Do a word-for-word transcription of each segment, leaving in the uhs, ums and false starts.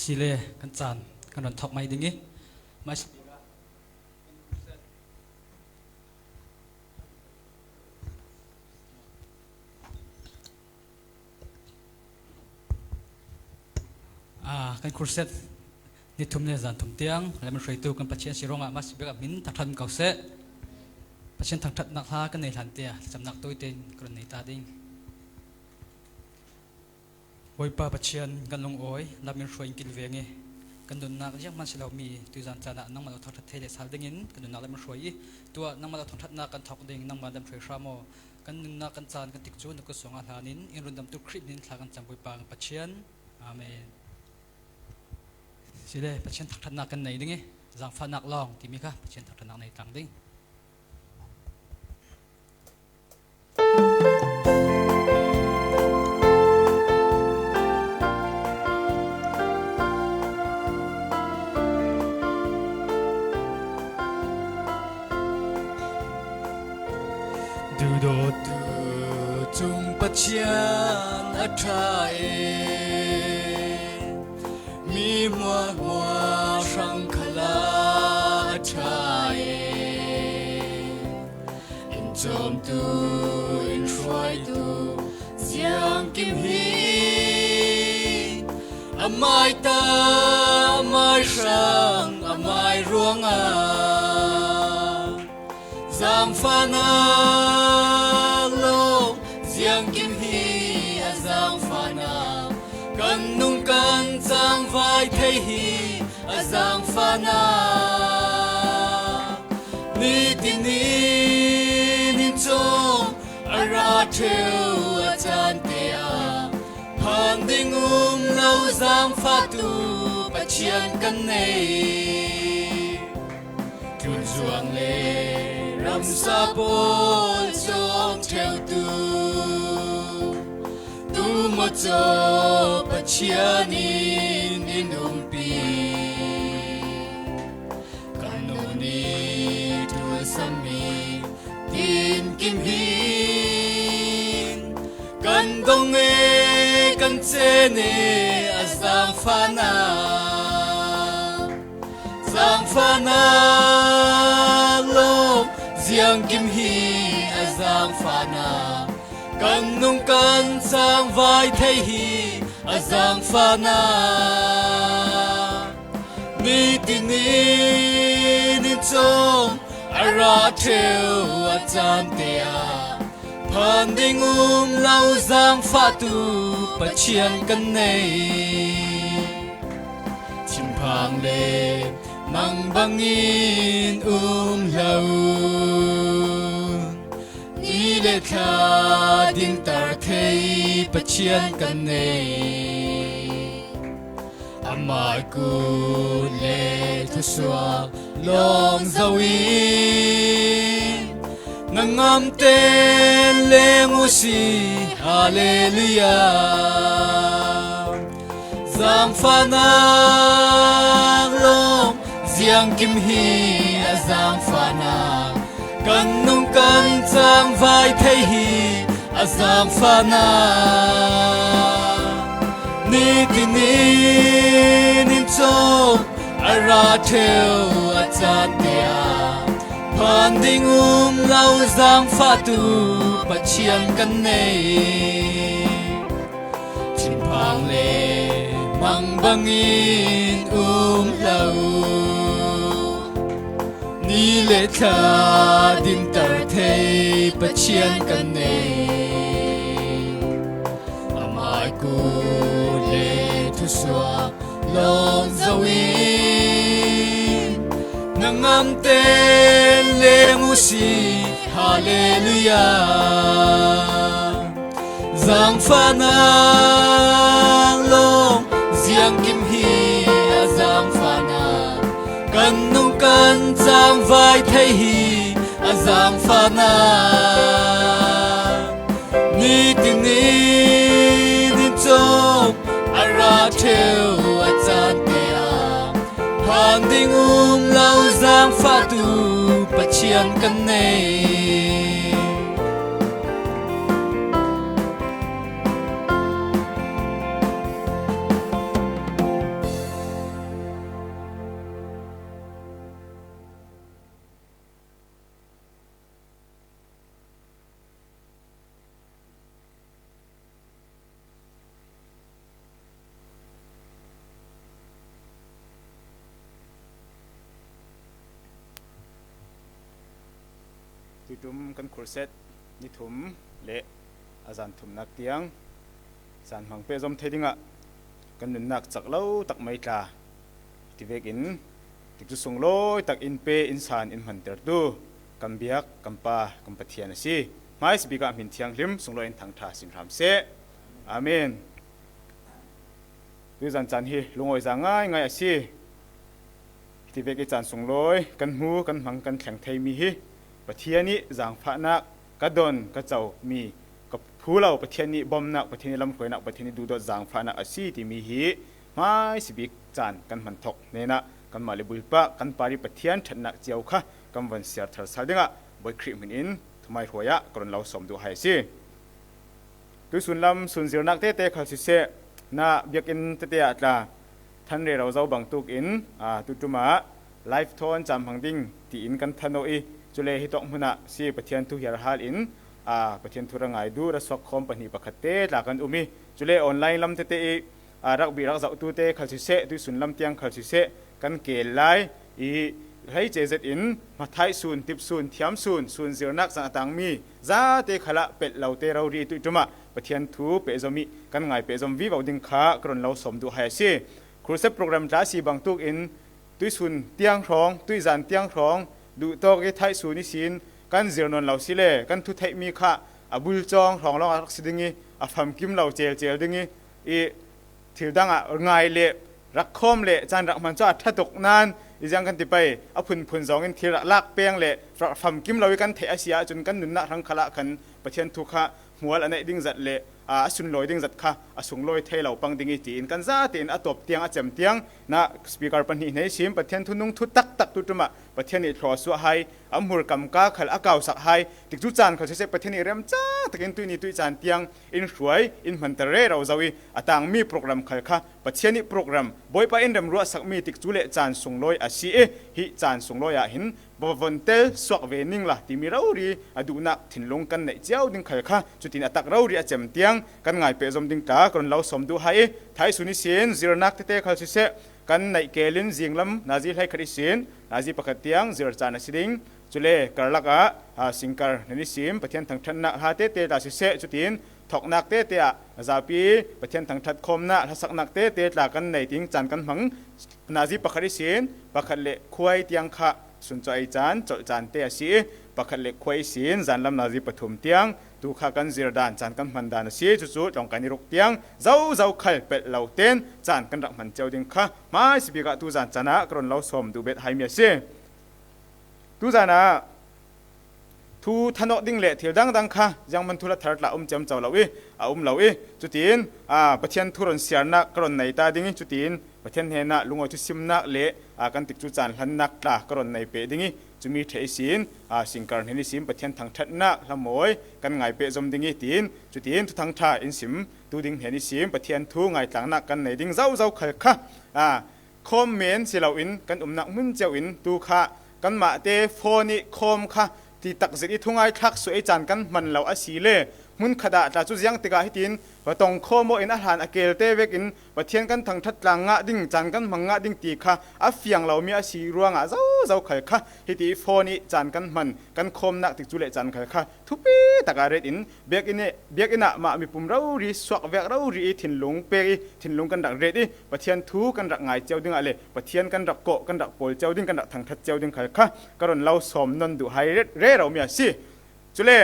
Sile kan caan kan run thawk mai ding i, mai Ah, kan khurset ni thum le zan thum tiang lam hruaitu kan Pathian si ruangah masi bek a min thangṭhat ko seh. Pathian thangṭhatnak hla kan nei hlan te ah thlacamnak tawite in kan run nei ta ding. Bawipa Pathian, kan lungawi, lam in hruai in kilveng i, kan nunnak zianghman si lomi tuizan caan ah nangmah lo thangṭhat thei le sal dingin kan nunnak lam in hruai i, tuah nangmah lo thangṭhatnak kan thawk ding, nangmah lam hruai hram aw. Kan nunnak kan caan kan tikcu na kut sungah hlan in, in rundamtu Khrih min in thla kan cam, Bawipa kan Pathian. Amen. Sile Pathian thangṭhatnak kan nei ding i, zangfahnak lawng timi kha Pathian thangṭhatnak nei tlang ding. Duhdawttu cung Pathian a ṭha e, mi hmuahhmuah hrang khalah a ṭha e. In cawmtu, in hruaitu Ziangkim hi a mai ta, a mai hrang, a mai ruangah zangfahnak lawng, Ziangkim hi a zangfahnak, kan nung kan cangvai thei hi a zangfahnak. Nitin in cawm a ra ṭheu a caan te ah phan ding um lo zangfahtu Pathian kan nei. Ṭuanzuang le ramsa pawl cawm ṭheutu tumaw caw Pathian in in umpi. Kan nun i ṭualsammi Tin Kim hin kan dong e, kan cen e a zangfahnak. Zangfahnak lawng, Ziangkim hi a zangfahnak, kan nung kan cangvai thei hi a zangfahnak. Nitin in cawm a ra ṭheu a caan te ah phan ding um lo zangfahtu Pathian kan nei. Thinphang le mang bangin um lo, ni le thla dingtar thei Pathian kan nei. Amah kut le thusuak lawng zo in na ngamten leng uh si. Halleluiah. Zangfahnak lawng, Ziangkim hi a zangfahnak, kan nung kan cangvai thei hi a zangfahnak. Nitin in cawm a ra ṭheu a caan te ah phan ding um lo zangfahtu Pathian kan nei. Thinphang le mang bangin um lo, ni le thla dingtar thei Pathian kan nei. Amah kut le thusuak lawng zo in na ngamten leng uh si. Halleluiah. Zangfahnak lawng, Ziangkim hi a zangfahnak, kan nung kan cangvai thei hi a zangfahnak. Nitin in cawm a ra ṭheu a caan te ah phan ding um lo zangfahtu Pathian kan nei. Tuitum kan khurset ni thum le a zan thumnak tiang zan hmang pehzom thei dingah kan nunnak cak lo tak mai tla. Ti vekin tikcu sunglawi tak in pe in san in hmantertu kan biak kan Pa kan Pathian a si. Hmaisabik ah hmin thianghlim sunglawi in thangṭha sin hram seh. Amen. Tuizan caan hi lungawi za ngaingai a si. Hiti vek i caan sunglawi kan hmu, kan hmang, kan thleng theimi hi Pathian ih zaangfahnak, ka don, ka co mi, ka phu lo, Pathian ih bawmnak, Pathian ih lamhruainak, Pathian ih duhdawt zaangfahnak a si timi hi hmaisabik caan kan hman thok hnenah kanmah le buipa kan Pa ih Pathian ṭhatnak cio kha kan von siar thar sal dingah Bawi Khrih hmin in thumaihruai ah ka run lo sawm duh hai a si. Tuisun lam sunzirnak tete khal siseh, na biakinn tete ah tla than rero zo bangtuk in, aa, tuitum ah live thawn caan hmang ding tiin kan than aw ih, cule hitawk hmunah si Pathian thu hiarhal in, aa, Pathian thu ra ngai duh, ra suak khawm pahnih pakhat te tla kan um ih, cule online lam tete ih, aa, rak bih rak zohtute khal siseh, tuisun lam tiang khal siseh, kan keel lai ih, hleice zet in hmathaih sun, tip sun, thiam sun, sunzirnak zan a tangmi zate khalah pelh lote rori ih tuitum ah Pathian thu pehzom ih kan ngai pehzom vivo ding kha ka run lo sawm duh hai a si. Khurset program tla a si bangtuk in tuisun tiang hrawng, tuizan tiang hrawng, duhtawk ih thaihsun ihsin kan zir nawn lo si le kan thu theihmi kha a bulcawng hrawng lawng a rak si ding ih a famkim lo celcel ding ih, ih thil dang ah ngai le rak khawm le caan rak hman cu a ṭha tuk nain i ziang kan ti pei, a phunphun zawngin thil rak lak peng le rak famkim lo ih kan theih a si ahcun kan nunnak hrang khalah khan Pathian thu kha hmual a neih ding zat le, aa, a sunlawi ding zat kha a sunglawi thei lo pang ding ih tiin kan zate in a tawp tiang a cem tiang na speaker pahnih hnen ihsin Pathian thunung thu taktak tuitum ah Pathian ih thlawsuah hai, a hmur kamka khal a kausak hai, tikcu caan khal siseh Pathian ih remcang takin tuihni tuih caan tiang in hruai, in hmanter rero zo ih a tangmi program khal kha Pathian ih program, Bawipa in remruahsakmi tikcu le caan sunglawi a si ih, hih caan sunglawi ah hin va von tel suak ve ning la timi rori a duhnak thinlung kan neih cio ding khal kha cutin a tak rori a cem tiang kan ngai pehzom ding tla ka run lo sawm duh hai ih, thaihsun ihsin zirnak tete khal siseh, kan neih keel in zinglam nazi hleikhat ihsin nazi pakhat tiang zir caan a si ding. Cule karlak ah, aa, singkar hnen ihsin Pathian thangṭhatnak hla tete tla siseh, cutin thawknak tete ah zapi Pathian thangṭhat khawmnak hlasaknak tete tla kan nei ding caan kan hmang. Nazi pakhat ihsin pakhat le khuai tiang kha suncaw ei caan, colh caan te a si ih, pakhat le khuai ihsin zanlam nazi pathum tiang tu kha kan zir dan, caan kan hman dan a si. Cucu tlawngkai ni ruk tiang zozo khal pelh lo ten caan kan rak hman cio ding kha hmaisabik ah tuzan caan ah ka run lo sawm duh bet haimi a si. Tuzan ah thu thanawk ding le thil dangdang kha zianghman thu la thar tla um ciamco lo ih, a um lo ih, cutin, aa, Pathian thu run siarnak ka run nei ta ding ih, cutin Pathian hnenah lungawi thusimnak le, aa, kan tikcu caan hlannak tla ka run nei peh ding ih, cumi ṭheh ihsin, aa, singkar hnen ihsin Pathian thangṭhatnak hlamawi kan ngai pehzom ding ih, tiin cutin thuthangṭha in sim tu ding hnen ihsin Pathian thu ngaitlannak kan nei ding zozo khal kha, aa, khawm men si loin kan umnak hmun cio in tu kha kanmahte phone ih khawm kha ti takzet ih thungai thlak suah ih caan kan hman lo a si le hmun khat ah tla cu ziang tikah hitin va tong khawm aw in a hlan a keelte vekin Pathian kan thangṭhat tlang ngah ding, caan kan hmang ngah ding ti kha a fiang lomi a si ruangah zozo khal kha hiti ih phone ih caan kan hman, kan khawmnak tikcu le caan khal kha thupi takah ret in biakinn, biakinn ah mah mipum rori suak vek rori ih thinlung pek ih thinlung kan rak ret ih Pathian thu kan rak ngai cio dingah le Pathian kan rak kawh, kan rak pawl cio ding, kan rak thangṭhat cio ding khal kha ka run lo sawm nawn duh hai ret reromi a si. Cule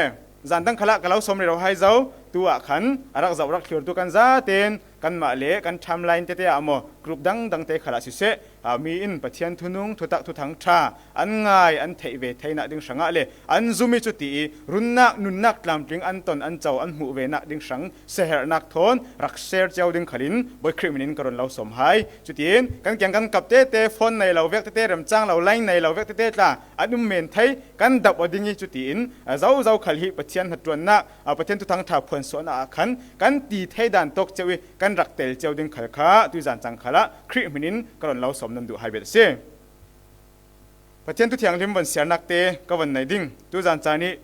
zan dang khalah ka lo sawm rero hai zo, tu ah khan a rak zoh rak thlirtu kan zaten kanmah le kan timeline tete ah maw, group dangdang te khalah siseh, aa, mi in Pathian thunung, thutak, thuthangṭha an ngai, an theih ve theinak ding hrangah le an zum ih cuti ih runnak, nunnak tlamtling an ton, an co, an hmuh venak ding hrang siaherhnak thawn rak share cio ding khalin Bawi Khrih hmin in ka run lo sawm hai. Cutin kan kiang kan kap tete, phone nei lo vek tete, remcang lo line nei lo vek tete tla an um men thei, kan dap aw ding ih cutin, aa, zozo khal hi Pathian hnaṭuannak, aa, Pathian thuthangṭha phuansuahnak ah khan kan ti thei dan tawk cio ih kan rak tel cio ding khal kha tuizan cang khalah Khrih hmin in ka run lo sawm nawn duh hai bet a si. Pathian thu thianghlim von siarnak te ka von nei ding. Tuzan caan ih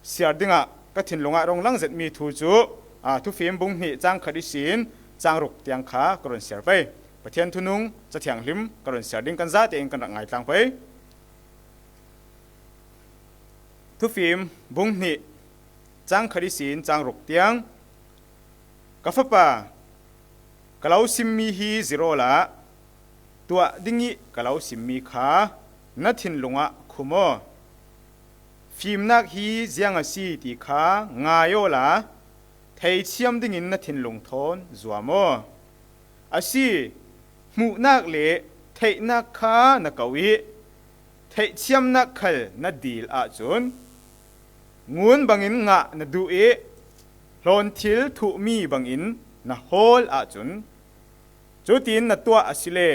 siar dingah ka thinlung ah rung lang zetmi thu cu, aa, Thufim bung hnih cang khat ihsin cang ruk tiang kha ka run siar pei. Pathian thunung ca thianghlim ka run siar ding, kan zatein kan rak ngaitlang pei. Thufim bung hnih, cang khat ihsin cang ruk tiang, ka fapa, ka lo simmi hi zir awla, tuah dingih ka lo simmi kha na thinlungah khum aw. Fimnak hi ziang a si ti kha ngai awla, theithiam dingin na thinlung thawn zuam aw. A si, hmuhnak le theihnak kha na ko ih, theithiamnak khal na dil ahcun, ngun bangin ngah na duh ih, hlawnthil thuhmi bangin na hawl ahcun, cutin na tuah a si le,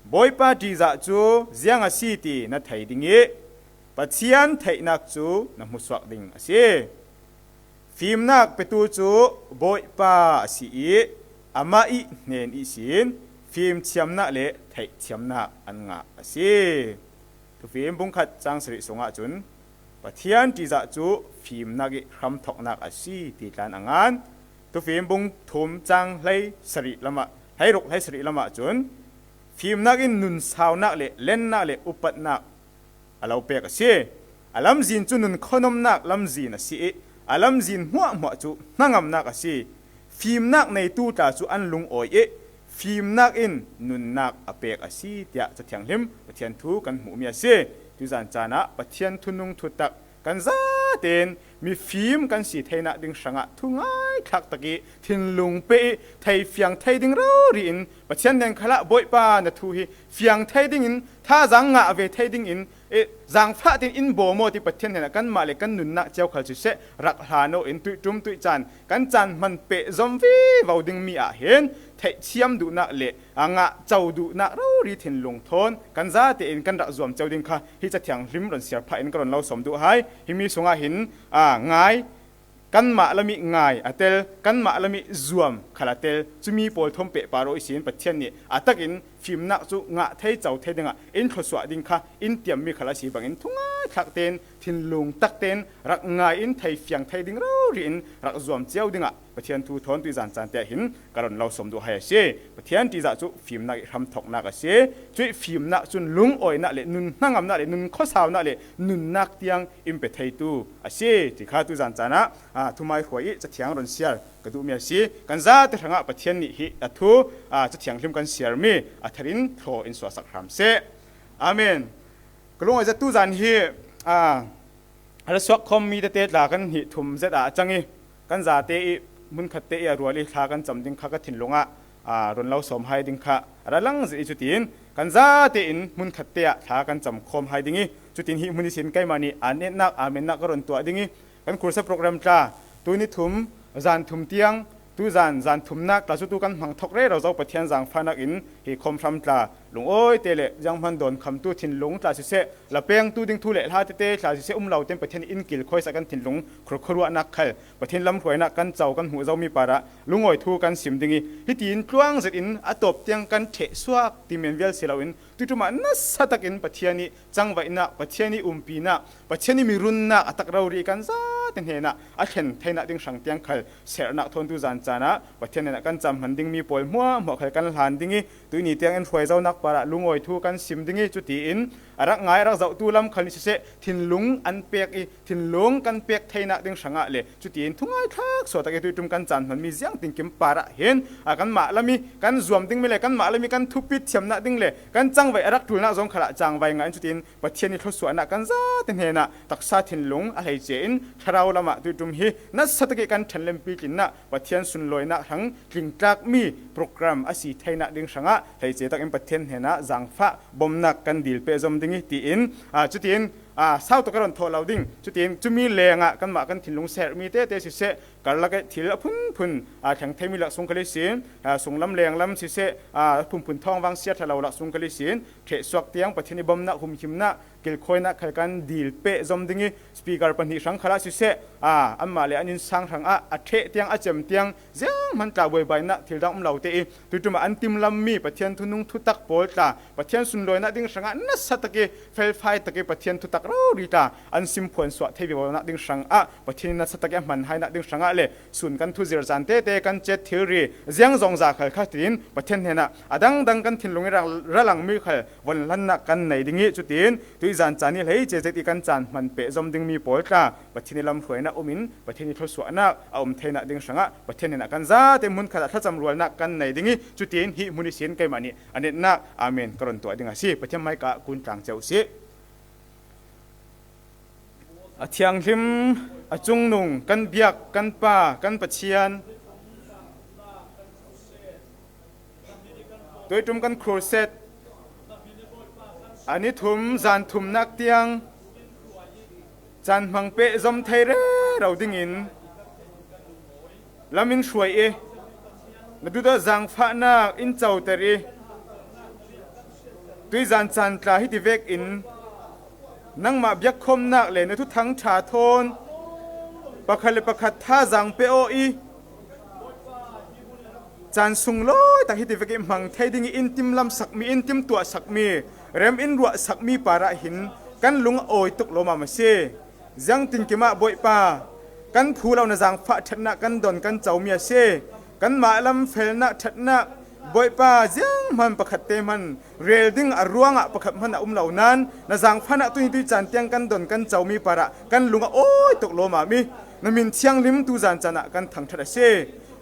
Bawipa ṭihzah cu ziang a si ti na thei ding ih, Pathian theihnak cu na hmusuak ding a si. Fimnak petu cu Bawipa a si ih, amah ih hnen ihsin fimthiamnak le theihthiamnak an ngah a si. Thufim bungkhat cang sarih sungah cun, Pathian ṭihzah cu fimnak ih hramthoknak a si ti tlan a ngan. Thufim bung thum cang hlei sarih lamah, hleiruk hlei sarih lamah cun, fimnak in nun saunak le lennak le upatnak a lo pek a si. A lamzin cu nun khonawmnak lamzin a si ih, a lamzin hmuahhmuah cu hnangamnak a si. Fimnak neitu tla cu an lungawi ih, fimnak in nunnak a pek a si, tiah Cathianghlim Pathian thu kan hmuhmi a si. Tuzan caan ah Pathian thunung thutak kan zatein mifim kan si theinak ding hrangah thungai thlak tak ih thinlung pe ih thei fiang thei ding rori in Pathian hnen khalah Bawipa na thu hi fiang thei dingin, thazaang ngah ve thei dingin, eh, zaangfah tein in bawm aw ti Pathian hnenah kanmah le kan nunnak cio khal siseh, rak hlan aw in tuihṭum tuihcaan kan caan hman pehzom vivo dingmi ah hin theihthiam duhnak le a ngah co duhnak rori thinlung thawn kan zate in kan rak zuam cio ding kha hi Cathianghlim ron siar phah in ka ron lo sawm duh hai. Himi sungah hin, aa, ngai, kanmah lam ih ngai a tel, kanmah lam ih zuam khal a tel. Cumi pawl thawn pehpar aw ihsin Pathian nih a takin fimnak cu ngah thei, co thei dingah in thluasuah ding kha in tiammi khal a si bangin thungai thlak tein, thinlung tak tein rak ngai in thei fiang thei ding rori in rak zuam cio dingah Pathian thu thawn tuizan caan te ah hin ka ron lo sawm duh hai a si. Pathian ṭihzah cu fimnak ih hramthoknak a si. Cuih fimnak cun lungawinak le nun hnangamnak le nun khuasaunak le nunnak tiang in pe theitu a si ti kha tuzan caan ah, aa, thumaihruai ih Cathiang ron siar ka duhmi a si. Kan zate hrangah Pathian nih hi a thu, aa, Cathianghlim kan siarmi a thar in thlaw in suahsak hram seh. Amen. Ka lungawi zet tuzan hi, aa, a ra suak khawmmi tete tla kan hnih thum zet ah a cang ih, kan zate ih hmunkhat te ih a rual ih thla kan cam ding kha ka thinlung ah, aa, ron lo sawm hai ding kha a ra lang zet ih, cutin kan zate in hmunkhat te ah thla kan cam khawm hai ding ih, cutin hih hmun ihsin keimah nih an etnak, amen nak ka ron tuah ding ih, kan khursa program tla tuni thum, zan thum tiang, tuzan zan thumnak tla cu tu kan hmang thok rero zo Pathian zaangfahnak in hi khawm hram tla lungawi te le zianghman dawn khamtu thinlung tla siseh, la pengtu ding thu le hla tete tla siseh um lo tein Pathian in kilkhawi sa kan thinlung khurkhuruahnak khal Pathian lamhruainak kan co kan hmuh zomi parah lungawi thu kan sim ding ih, hitiin tluang zetin a tawp tiang kan ṭheh suak ti men vial si loin tuiṭum ah nasa takin Pathian ih cangvaihnak, Pathian ih umpinak, Pathian ih mirunnak a tak rori kan zate hnenah a thlen theinak ding hrang tiang khal serhnak thawn tuzan caan ah Pathian hnenah kan cam hman dingmi pawl hmuahhmuah khal kan hlan ding ih, tuihni tiang in hruai zonak parah lungawi thu kan sim ding ih, cutiin a rak ngai a rak zohtu lam khal nih siseh, thinlung an pek ih, thinlung kan pek theinak ding hrangah le cutiin thungai thlak suah tak ih tuiṭum kan caan hmanmi ziangtinkim parah hin, a, kanmah lam ih kan zuam dingmi le kanmah lam ih kan thupit thiamnak ding le kan cangvaih a rak ṭulnak zong khalah cangvai ngah in, cutiin Pathian ih thluasuahnak kan zate hnenah taksa thinlung a hleice in thlarau lamah tuiṭum hi nasa tak ih kan ṭhen lempi tlinnak Pathian sunlawinak hrang tlingtlakmi program a si theinak ding hrangah hleice takin Pathian hnenah zaangfah bawmnak kan dil pehzom ding ih, tiin, aa, cutiin, aa, sau tawk a ron thawh lo ding. Cutiin cumi lengah kanmah kan thinlung serhmi tete siseh, karlak ih thil a phunphun, aa, thleng theimi lak sung khal ihsin, aa, sunglam lenglam siseh, aa, a phunphun thawngvang siaṭha lo lak sung khal ihsin, ṭheh suak tiang Pathian ih bawmnak humhimnak, kilkhawinak khal kan dil pehzom ding ih, speaker pahnih hrang khalah siseh, aa, anmah le an innsang hrangah a ṭheh tiang, a cem tiang, zianghman tla buaibainak thil dang um lo te ih, tuiṭum ah an timlammi Pathian thunung thutak pawl tla, Pathian sunlawinak ding hrangah nasa tak ih felfai tak ih Pathian thutak rori tla an simphuan suah thei vivonak ding hrangah, Pathian ih nasa tak ih a hmanhainak ding hrangah le sun kan thuzir zan tete, kan cet thilri ziang zong za khal kha tiin Pathian hnenah a dangdang kan thinlung ih ra, ra langmi khal von hlannak kan nei ding ih, cutiin tuih Zan caan i hleice zet i kan caan hman pehzom dingmi pawl tla Pathian i lamhruaina umin Pathian i thluasuahnak a um theinak ding hrangah Pathian hnenah kan zate hmun khatah thlacam rualnak kan nei ding i, cutiin hih hmun ihsin keimah nih a netnak amen ka run tuah ding a si. Pathian hmaika kun tlang cio usih. A thianghlim, a cungnung, kan biak, kan Pa, kan Pathian, tuiṭum kan crusade, a ni thum, zan thumnak tiang caan hmang pehzom thei rero dingin lam in hruai i, na duhdaw zangfahnak in coter i, tuizan caan tla hiti vekin nangmah biakkhawmnak le na thuthang ṭha thawn pakhat le pakhat thazaang pe aw i, caan sunglawi tak hiti vek i hmang thei ding i in timlam sakmi, in timtuah sakmi, rem in ruah sakmi parah hin kan lung a awi tuk lawmam a si. Ziangtinkim ah Bawipa, kan phu lo na zangfah ṭhatnak kan don kan comi a si. Kanmah lam felnak ṭhatnak Bawipa, zianghman pakhatte hman rel ding a ruangah pakhat hman a um lo nain na zangfahnak tuni tuicaan tiang kan don kan comi parah kan lung a awi tuk lawmam i, na min thianghlim tuzan caan ah kan thangṭhat a si.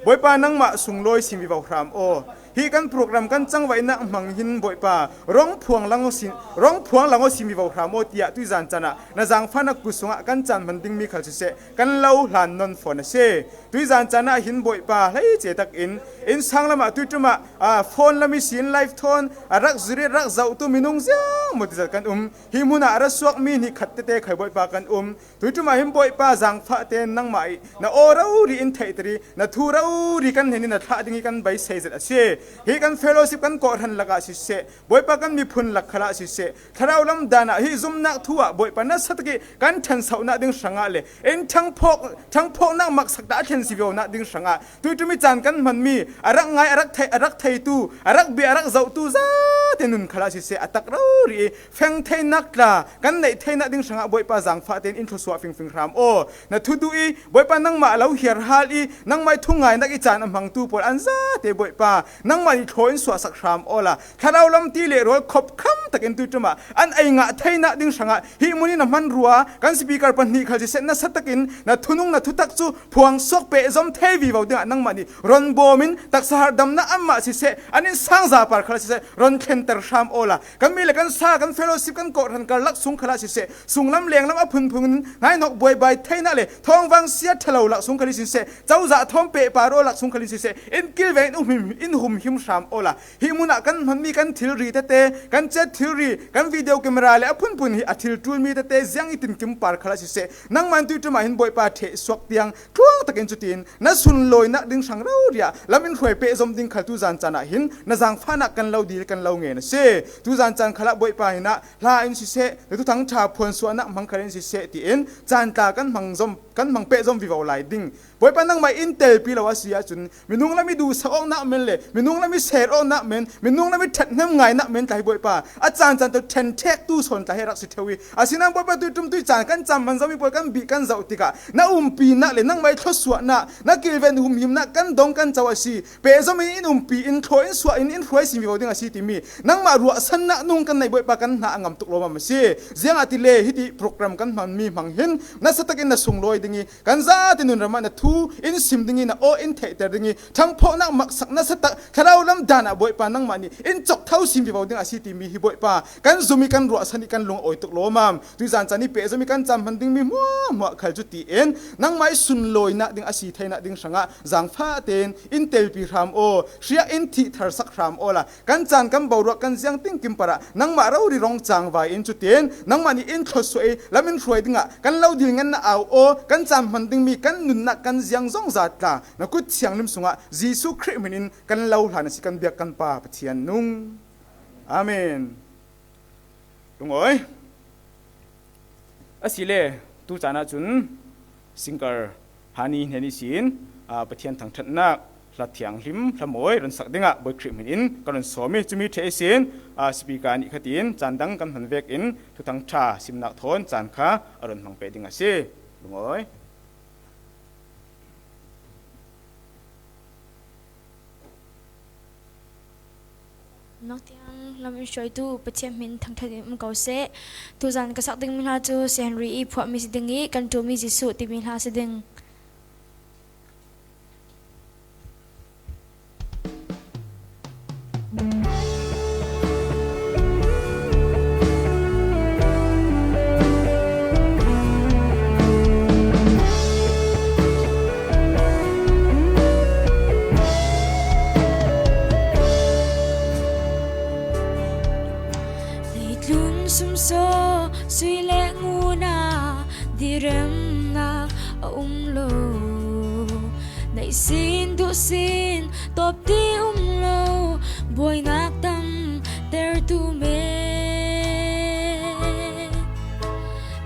Bawipa, nangmah sunglawi sim vivo hram aw. Hih kan program kan cangvaihnak hmang hin Bawipa, rawngphuang lang aw sim, rawngphuang lang aw sim vivo hram aw tiah tuizan caan ah na zangfahnak kut sungah kan caan hman dingmi khal siseh, kan lo hlan nawn fawn a si. Tuizan caan ah hin Bawipa, hleice takin innsang lamah tuiṭum ah, aa, phone lam ihsin live thawn a rak zir i rak zohtu minung ziang maw tizat kan um. Hih hmun ah a ra suakmi hnih khat tete khai Bawipa kan um. Tuiṭum ah hin Bawipa, zangfah tein nangmah i na aw rori in theihter i, na thu rori kan hnen i na thlah ding i kan beisei zet a si. Hih kan fellowship kan kawhhran lakah siseh, Bawipa, kan miphun lak khalah siseh, thlarau lam dan ah hih zumnak thu ah Bawipa, nasa tak i kan ṭhansohnak ding hrangah le in ṭhangphawk, ṭhangphawknak maksak dah a thlen si vivonak ding hrangah tuiṭum i caan kan hmanmi a rak ngai, a rak thei, a rak theitu, a rak bia, a rak zohtu zate nun khalah siseh, a tak rori i feng theinak tla kan neih theinak ding hrangah Bawipa, zangfah tein in thluasuah fingfing hram aw. Na thu duh i Bawipa, nangmah lo hiarhal i nangmah i thungainak i caan a hmangtu pawl an zate Bawipa, nangmah nih thlaw in suahsak hram awla, thlarau lam ti le rawl khopkham takin tuiṭum ah an ei ngah theinak ding hrangah hih hmun in a hmanrua kan speaker pahnih khal siseh, nasa takin na thunung na thutak cu phuang suak pehzom thei vivo dingah nangmah nih ron bawm in taksa harhdamnak anmah siseh, an innsang za par khalah siseh, ron thlenter hram awla, kan mi le kan sa, kan fellowship, kan kawhhran karlak sung khalah siseh, sunglam lenglam a phunphun in hnainawk buaibai theinak le thawngvang sia ṭhalo lak sung khal in siseh, cozah thawm pehpar aw lak sung khal in siseh, in kilven in humhim, in humhim hram awla, hih hmun ah kan hmanmi kan thilri tete, kan chet thilri, kan video camera le a phunphun hi a thil ṭulmi tete ziang i tinkim par khalah siseh, nangmah in tuiṭum ah hin Bawipa, ṭheh suak tiang tluang takin cutin na sunlawinak ding hrang rori ah lam in hruai pehzom ding khal tuzan caan ah hin na zangfahnak kan lo dil, kan lo ngen a si. Tuzan caan khalah Bawipa, hin ah hla in siseh, na thuthang ṭha phuansuahnak hmang khal in siseh tiin caan tla kan hmang zom, kan hmang pehzom vivo lai ding. Bawipa, nangmah in telpi lo a si ahcun minung lam i duhsak awknak men le minung lam i ser awknak men, minung lam i ṭhathnem ngainak men tla hi Bawipa, a caan caan tu ṭhenṭhektu sawn tla hi a rak si ṭheu i, asinain Bawipa, tuiṭum tuicaan kan caan hman zomi pawl kan bih kan zoh tikah na umpinak le nangmah i thluasuahnak, na kilven humhimnak kan dong kan co a si. Pehzom in, in umpi in, thlaw in suah in, in hruai sim vivo ding a si timi nangmah ruahsannak nung kan neih Bawipa, kan hna a ngam tuk lawmam a si. Ziangahtile hiti program kan hmanmi hmang hin nasa takin na sunglawi ding i, kan zate nunram ah na thu in sim ding i, na aw in theihter ding i, ṭhangphawknak maksak nasa tak thlarau lam dan ah Bawipa, nangmah nih in cawk tho sim vivo ding a si timi hi Bawipa, kan zum i kan ruahsan i kan lung a awi tuk lawmam. Tuizan caan i pehzom i kan caan hman dingmi hmuahhmuah khal cutiin nangmah i sunlawinak ding a si theinak ding hrangah zangfah tein in telpi hram aw, hriak in thihthar sak hram awla, kan caan kan boruak kan ziang tinkim parah nangmah rori rawng cangvai in cutin nangmah nih in thluasuah i lam in hruai dingah kan lo dil ngan na au aw, kan caan hman dingmi kan nunnak kan ziang zong zat tla na kut thianghlim sungah Jesuh Khrih hmin in kan lo hlan a si, kan biak kan Pa Pathian nung. Amen. Lungawi. Asile, tu caan ahcun singer Hani hnen ihsin, aa, Pathian thangṭhatnak hla thianghlim, hla mawi ron sak dingah Bawi Khrih hmin in ka ron sawm i, cumi ṭheh ihsin, aa, speaker nih khatin caan dang kan hman vekin thuthang ṭha simnak thawn caan kha a ron hmang peh ding a si. Lungawi. Nawtiang Lam in hruaitu Pathian hmin thangṭhat in um ko seh. Tuzan ka sak dingmi hla cu Sir Henry i phuahmi si ding i kan ṭuanmi Jesuh timi hla si ding. Leitlun sumsaw sui le ngun ah diremnak a um lo. Neisin duhsin tawp ti um lo, buainak tam tertu me.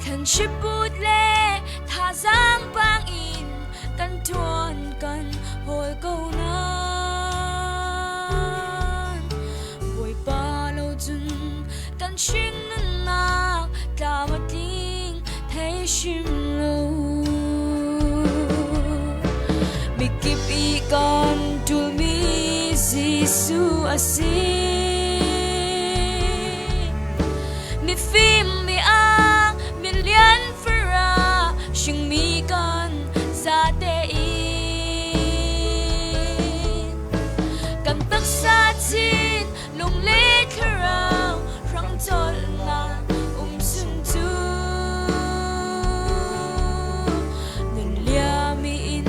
Thlanchiput le thazaang pang in kan ṭuan kan hawl ko nain, Bawipa lo cun kan hrin nunnak tlam a tling thei hrim lo. Mikip i kan ṭulmi Jesuh a si. Mifim mi ang milian fara hringmi kan zate in kan taksa chin lung le thlarau hrang colhnak um sun cu nun liami in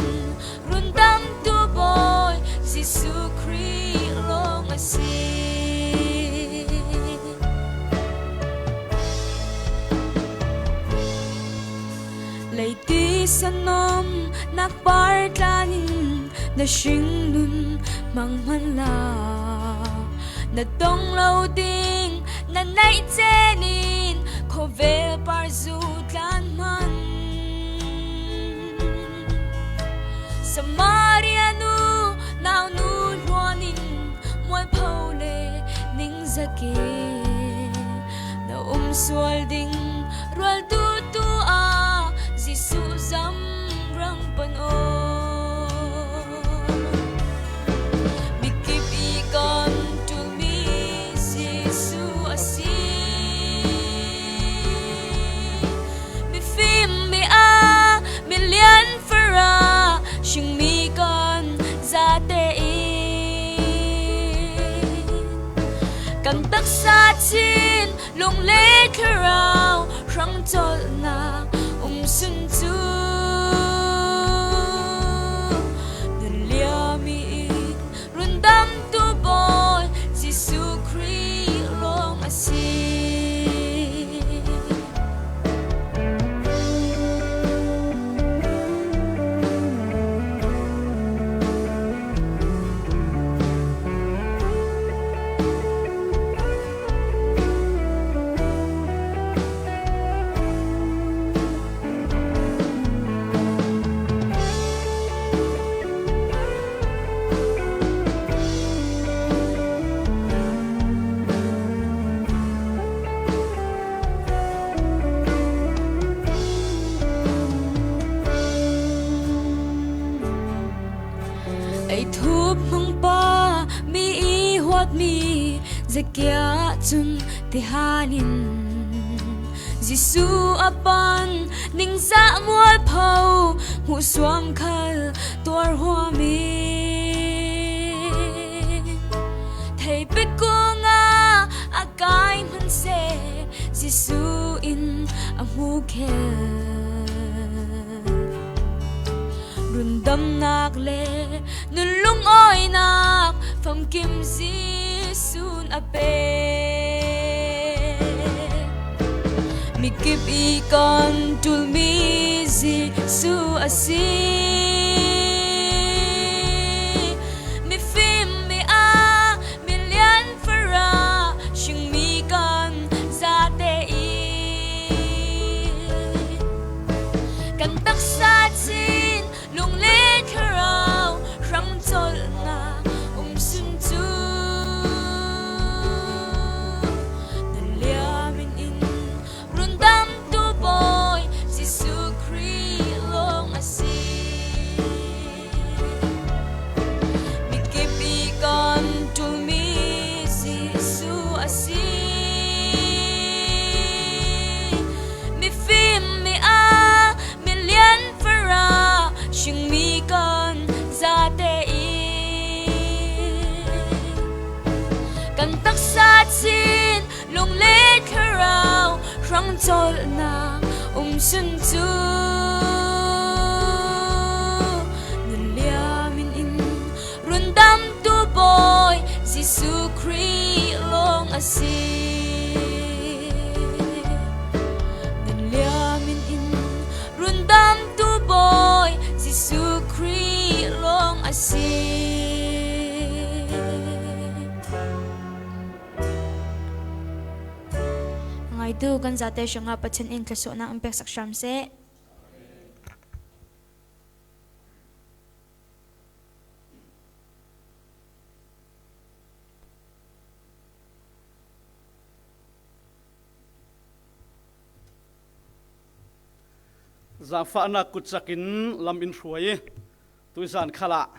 rundamtu Bawi Jesuh Khrih lawng a si. Leiti sanawmnak par tlan in na hringnun hmang hmanla, na tong lo ding na neih cen in khawvel par zu tlan hman. Samaria nu naunu hluan in mualpho le ningzak in na um sual ding rualtu tu ah Jesuh zamrang pan aw. Mikip i kan ṭulmi Jesuh a si. Mifim mi ang milian fara hringmi kan zate in kan taksa chin lung le thlarau hrang colhnak um sun cu nun liami in rundamtu Bawi Jesuh Khrih lawng a si. Ei thup hmangpa mi i huatmi Zekia cun tihan in Jesuh a pan ningzah mualpho hmuhsuam khal tuar huam in theipek kung ah a kai hman seh Jesuh in a hmukhel. Rundamnak le nun lungawinak famkim Jesuh in a pek. Mikip i kan ṭulmi Jesuh a si. Mifim mi ang milian fara hringmi kan zate in kan taksa chin lung le thlarau hrang colhnak um sun cu nun liamin in rundamtu Bawi Jesuh Khrih lawng a si. Cawlhnak um sun cu nun liamin in, rundamtu Bawi Jesuh Khrih lawng a si. Nun liamin in, rundamtu Bawi Jesuh Khrih lawng a si. Ngaitu kan zate hrangah Pathian in thluasuahnak in peksak hram seh. Zaangfahnak kutcak in lam in hruai i, tuizan khalah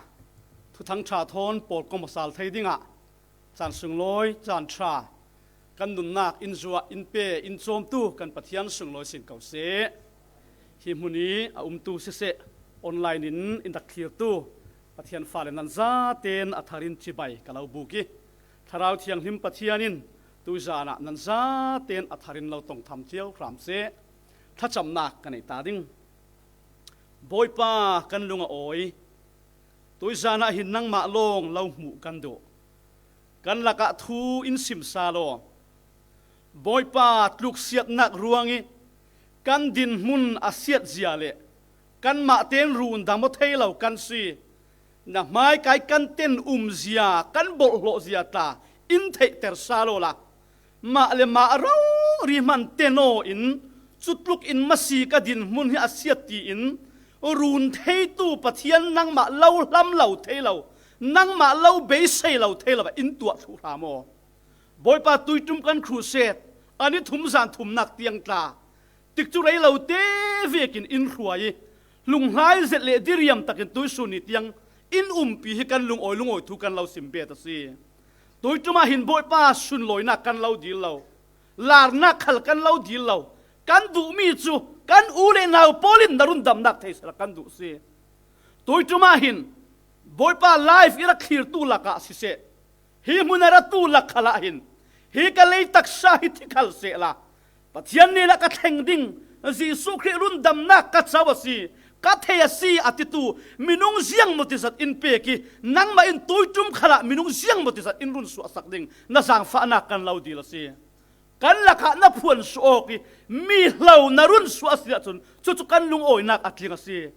Thuthang ṭha thawn pawlkom a sal thei dingah caan sunglawi, caan ṭha, kan nunnak in zuah, in pe, in cawmtu kan Pathian sunglawi sin ko seh. Hi hmun i a umtu siseh, online in in rak thlirtu Pathian fale nan zaten a thar in cibai ka lo buk i, Thlarau Thianghlim Pathian in tuizan ah nan zaten a thar in lo tong tham cio hram seh. Thlacamnak ka nei ta ding. Bawipa, kan lung a awi. Tuizan ah hin nangmah lawng lo hmuh kan duh. Kan lakah thu in sim sa law, Bawipa, tluksiatnak ruang i kan dinhmun a siatzia le kanmah tein rundam aw thei lo kan si. Na hmaikai kan ten umzia, kan bawlhhlawhzia tla in theihter sa law la, mah le mah rori hman ten aw in, cutluk in masi ka dinhmun hi a siat tiin run theitu Pathian nangmah lo hlam lo thei lo, nangmah lo beisei lo thei lo ah in tuah thluh hram aw. Bawipa, tuiṭum kan crusade a ni thum zan thumnak tiang tla tikcu rei lo te vekin in hruai i, lunghlai zet le diriam takin tuisun ni tiang in umpi hi kan lungawi lungawi thu kan lo sim bet a si. Tuiṭum ah hin Bawipa, sunlawinak kan lo dil lo, larnak khal kan lo dil lo, kan duhmi cu kan u le nau pawl in na rundamnak thei sal kan duh si. Tuiṭum ah hin Bawipa, live i rak thlirtu lakah siseh, hi hmun a ratu lak khalah hin hi ka lei taksa hi thi khal sehla, Pathian hnenah ka thleng ding, Jesuh Khrih rundamnak ka co a si, ka thei a si a titu minung ziangmaw tizat in pek i, nangmah in tuiṭum khalah minung ziangmaw tizat in run suahsak ding na zaangfahnak kan lo dil a si. Kan lakah na phuan suah awk i mi hlo na run suah a si ahcun cucu kan lungawinak a tling a si.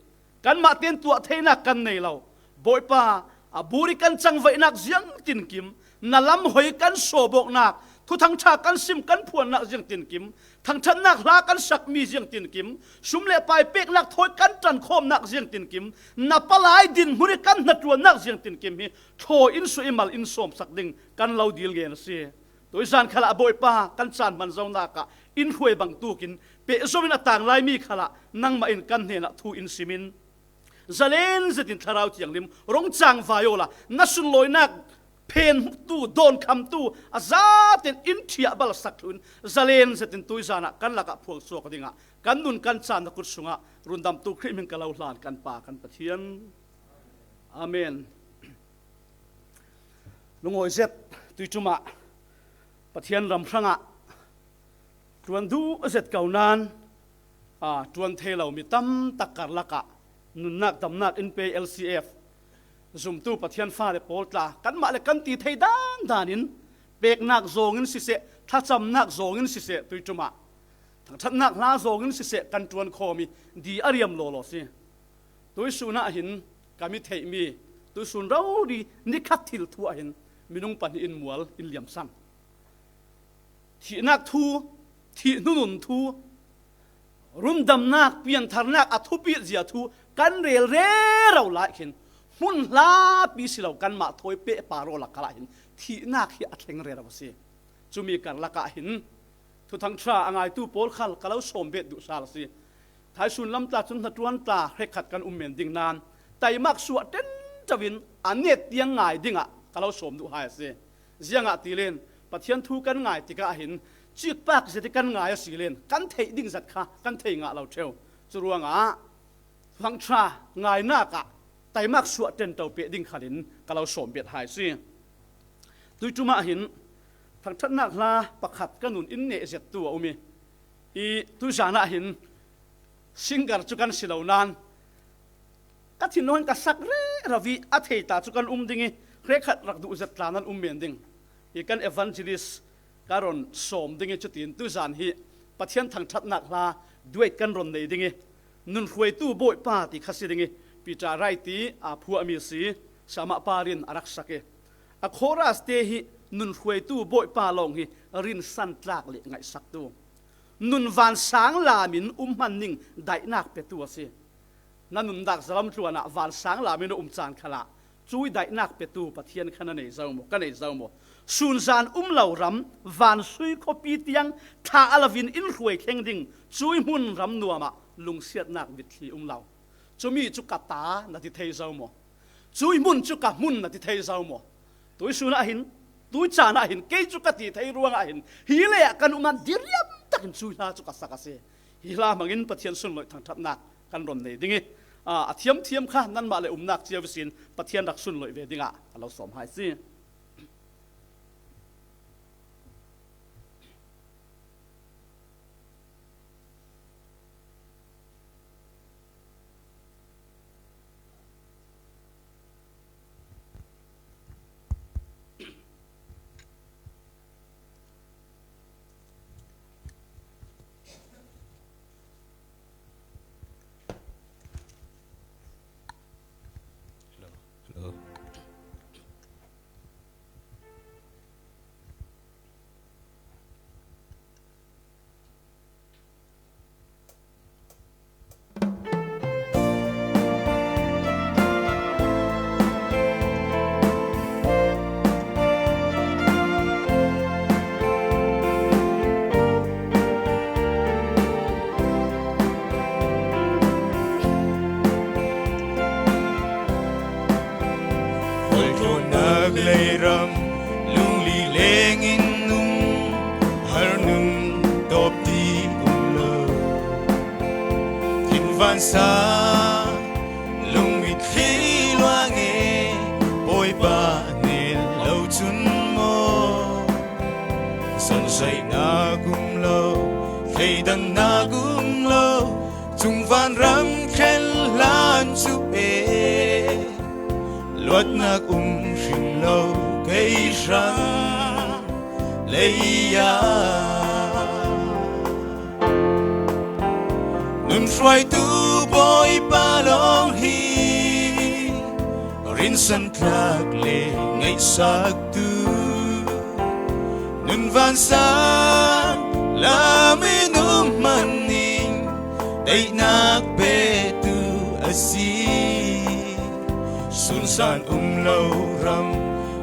Kanmah tein tuah theinak kan nei lo. Bawipa, a bur i kan cangvaihnak ziangtinkim, na lam hoi kan sawbawknak, thuthang ṭha kan sim kan phuannak ziangtinkim, thangṭhatnak hla kan sakmi ziangtinkim, sum le pai peknak thawi kan ṭankhawmnak ziangtinkim, na palai dinhmun i kan hnaṭuannak ziangtinkim hi thlawi in suah i mal in sawmsak ding kan lo dil ngen a si. Tuizan khalah Bawipa, kan caan hman zonak ah in hruai bangtuk in pehzom in a tang laimi khalah nangmah in kan hnenah thu in sim in, zalen zetin Thlarau Thianghlim rung cangvai awla na sunlawinak phentu, dawnkhamtu a zaten in ṭhiahbalsak thluh in, zalen zetin tuizan ah kan lakah phuang suak dingah kan nun kan caan na kut sungah rundamtu Khrih hmin ka lo hlan, kan Pa, kan Pathian. Amen. Lungawi zet tuiṭum ah Pathian ram hrangah ṭuan duh zet ko nain, aa, ṭuan thei lo mi tam tak karlak ah nunnak damnak in pe L C F zumtu Pathian fale pawl tla, kanmah le kan ti thei dan dan in peknak zawng in siseh, thlacamnak zawng in siseh, tuiṭum ah thangṭhatnak hla zawng in siseh kan ṭuan khawm i, di a riam lawlaw si. Tuisun ah hin ka mi theihmi, tuisun rori nikhat thil thu ah hin minung pahnih in mual in liamsan. Thihnak thu, thih hnunun thu, rundamnak, piantharnak a thupit zia thu kan rel rero lai khin, hmun hlapi si lo kanmah thawi pehpar aw lak khalah hin thihnak hi a thleng rero a si. Cumi karlak ah hin Thuthang ṭha a ngaitu pawl khal ka lo sawm bet duh sal a si. Thaisun lam tla cun hnaṭuan tla hrekkhat kan um men ding nain taimak suah ṭenṭo in a net tiang ngai dingah ka lo sawm duh hai a si. Ziangahtile Pathian thu kan ngai tikah hin cikpak zet i kan ngai a si len kan theih ding zat kha kan thei ngah lo ṭheu. Curuangah Thuthang ṭha ngainak ah taimak suah ṭenṭo peh ding khalin ka lo sawm bet hai si. Tuiṭum ah hin thangṭhatnak hla pakhat ka nun in neh zettu a um i, I tuzanah hin singer cu kan si lo nain ka thinlung hin ka sak rero i a thei ta cu kan um ding i hrekkhat rak duh zet tla nan um men ding. I kan evangelist ka ron sawm ding i cutin tuzan hi Pathian thangṭhatnak hla duet kan ron nei ding i nun hruaitu Bawipa ti kha si ding i Peter Wright ti aa phuahmi si, Samah Parin a rak sak i a chorus te hi nun hruaitu Bawipa lawng hi rinsan tlak le ngaihsaktu, nun vansang lam in um hman ning daihnak petu a si. Na nunnak zalam tluan ah vansang lam in a um caan khalah cui daihnak petu Pathian kha na nei zo maw, ka nei zo maw? Sunzan um lo ram, vansui khuapi tiang thah lo in in hruai thleng ding, cui hmun ram nuam ah lungsiatnak mitthli um lo. Cumi cu ka ta na ti thei zo maw? Cui hmun cu ka hmun na ti thei zo maw? Tuisun ah hin, tuicaan ah hin, kei cu ka ti thei ruangah hin, hi lei ah kan um ah diriam takin cui hla cu ka sak a si. Hi hla hmangin Pathian sunloih thangṭhatnak kan ron nei ding i, aa, a thiamthiam kha nanmah le umnak cio ihsin Pathian rak sunloih ve dingah a lo sawm hai si. Holhlonak leiram lungli lengin um, har nun tawp ti um lo. Thinvansa lungmitthli luang e, Bawipa nel lo cun maw? Sanzaihnak um lo, thleidannak um lo, cungvan ram thlen hlan cu e, luatnak um hrim lo, kei hrang lei ah. Nun hruaitu Bawipa lawng hi rinsan tlak le ngaihsaktu, nun vansang lam in um hman ning daihnak petu a si. Sunsan um lo ram,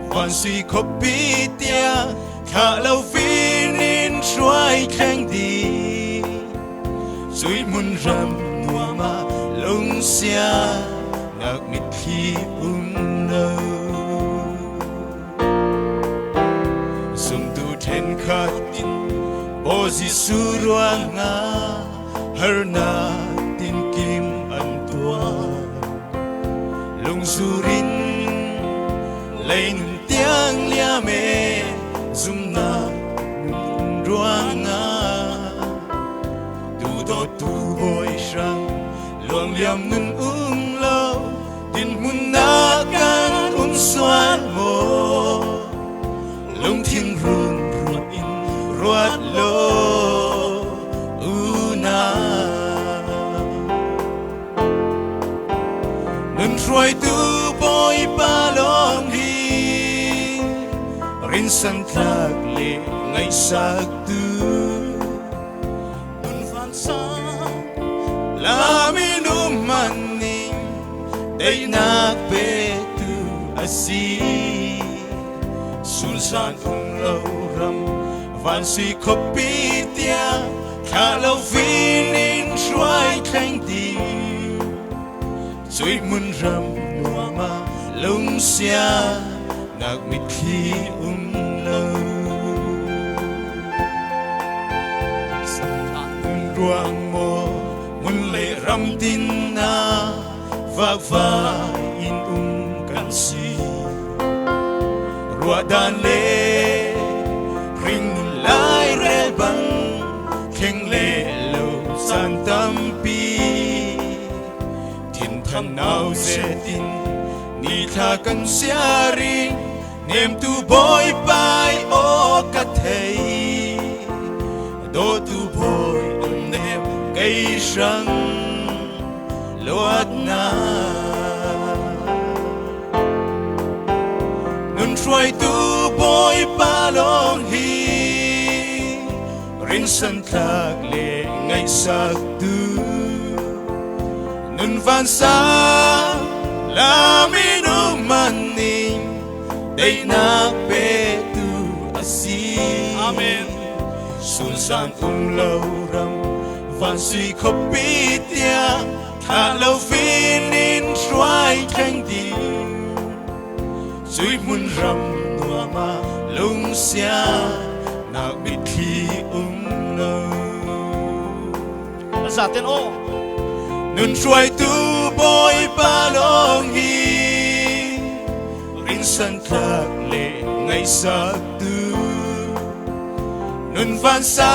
vansui khuapi tiang thlah lo fin in hruai thleng ding, cui hmun ram nuam ah lungsiatnak mitthli um lo. Zumtu ṭhenkhat in Bawi Jesuh ruangah harnak tinkim an tuah. Lungzur in lei nun tiang liam e, zumnak nun ruangah duhdawttu Bawi hrang luangliam nun um lo. Dinhmun ah kan um sual maw? Lungthin runruat in ruat lo u na. Nun hruaitu Bawipa lawng hi rinsan tlak le ngaihsaktu, nun vansang lam in um hman ning daihnak petu a si. Sunsan um lo ram, vansui khuapi tiang thlah lo fin in hruai thleng ding, cui hmun ram nuam ah lungsiatnak mitthli um lo. Satan nun ruang maw, hmun le ram tin ah vakvai in um kan si. Ruahdan le hringnun lairel bang Keng le lo caan tampi, thinthang nau zetin, ni thla kan siarin, nemtu Bawipa i aw ka thei, dawtu Bawi om nem kei hrang luatna. Nun hruaitu Bawipa lawng hi, rinsan thlak le ngaihsaktu, nun vansa lamin um manin, daihnak petu a si. Amen. Sunsan um lo ram, vansui khawpi tiang, thlah lo vinin hruai thleng ding. Cuih hmun ram nuama lungsia nak mitthli um lo. A zaten aw. Nun hruaitu Bawipa lawng hi, rinsan thlak le ngaihsaktu, nun vansa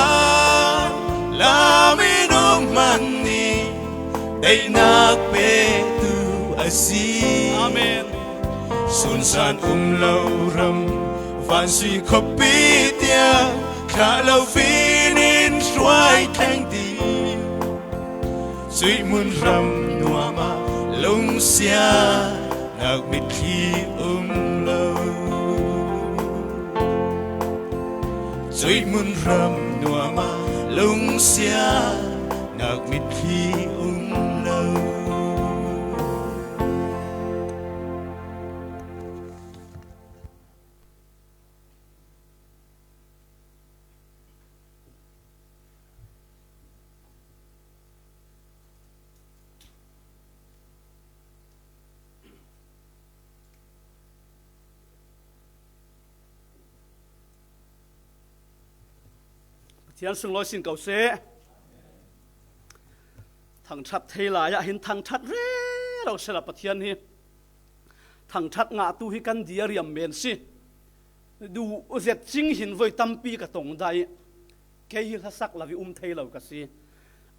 lamin um manin, daihnak petu a si. Amen. Sunsan um lo ram, vansui khawpi tiang, thlah lo vinin hruai thleng ding. Cuih hmun ram nuama lungsia nak mitthli um lo. Cuih hmun ram nuama lungsia nak mitthli um lo. Pathian sunglawi sin ko seh. Thangṭhat thei lai ah hin thangṭhat rero sela Pathian hi thangṭhat ngahtu hi kan dia riam men si. Duh zet cing hin voi tampi ka tong dai. Kei hi hlasak lo i um thei lo ka si.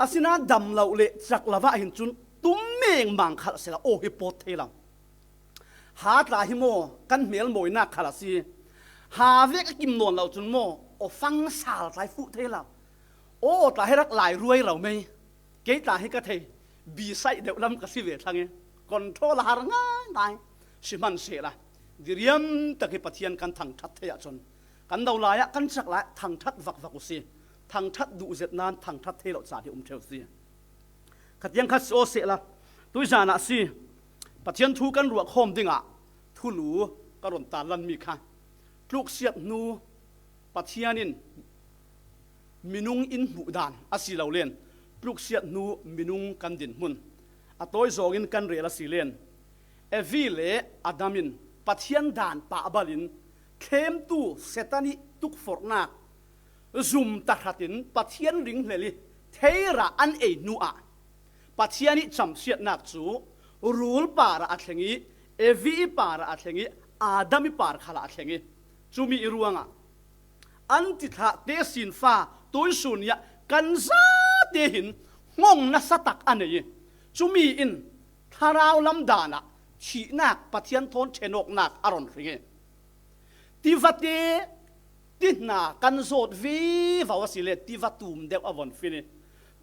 Asinain dam lo le cak lo ah hin cun tum mengmang khalh sela aw hi pawt thei lo. Ha tla hi maw kan hmel mawinak khal a si. Ha vek a kim nawn lo cun maw aw fang sal tla hi fuh thei lo. Aw tla hi rak lai ruai ro mei. Kei tla hi ka thei, bi saih deuh lam ka si ve thlang i, control a har ngaingai. Si hman sehla, diriam tak hi Pathian kan thangṭhat thei ahcun, kan do lai ah kan cak lai ah thangṭhat vakvak u si. Thangṭhat duh zet nain thangṭhat thei lo caan hi um ṭheu si. Khatiang khat si aw sehla, tuizan ah si, Pathian thu kan ruah khawm dingah thulu ka run tarlanmi kha, tluksiat hnu Pathian in minung in hmuh dan a si lo len, tluksiat hnu minung kan dinhmun a tawi zawngin kan rel a si len, Evi le Adam in Pathian dan pah balin thlemtu Satan ih tukforhnak zum tahratin Pathian ringhlel ih theira an ei hnuah Pathian ih camsiatnak cu rul parah a thleng ih, Evi ih parah a thleng ih, Adam ih par khalah a thleng ih, cumi ih ruangah an tithlah tesinfa tuisun ih kan zate hin hngawng nasa tak a nei ih, cumi in thlarau lam dan ah thihnak Pathian thawn ṭhen awknak a ron hring ih, tivate ti hna kan zawt vivo a si le tiva tum deuh a von fin ih,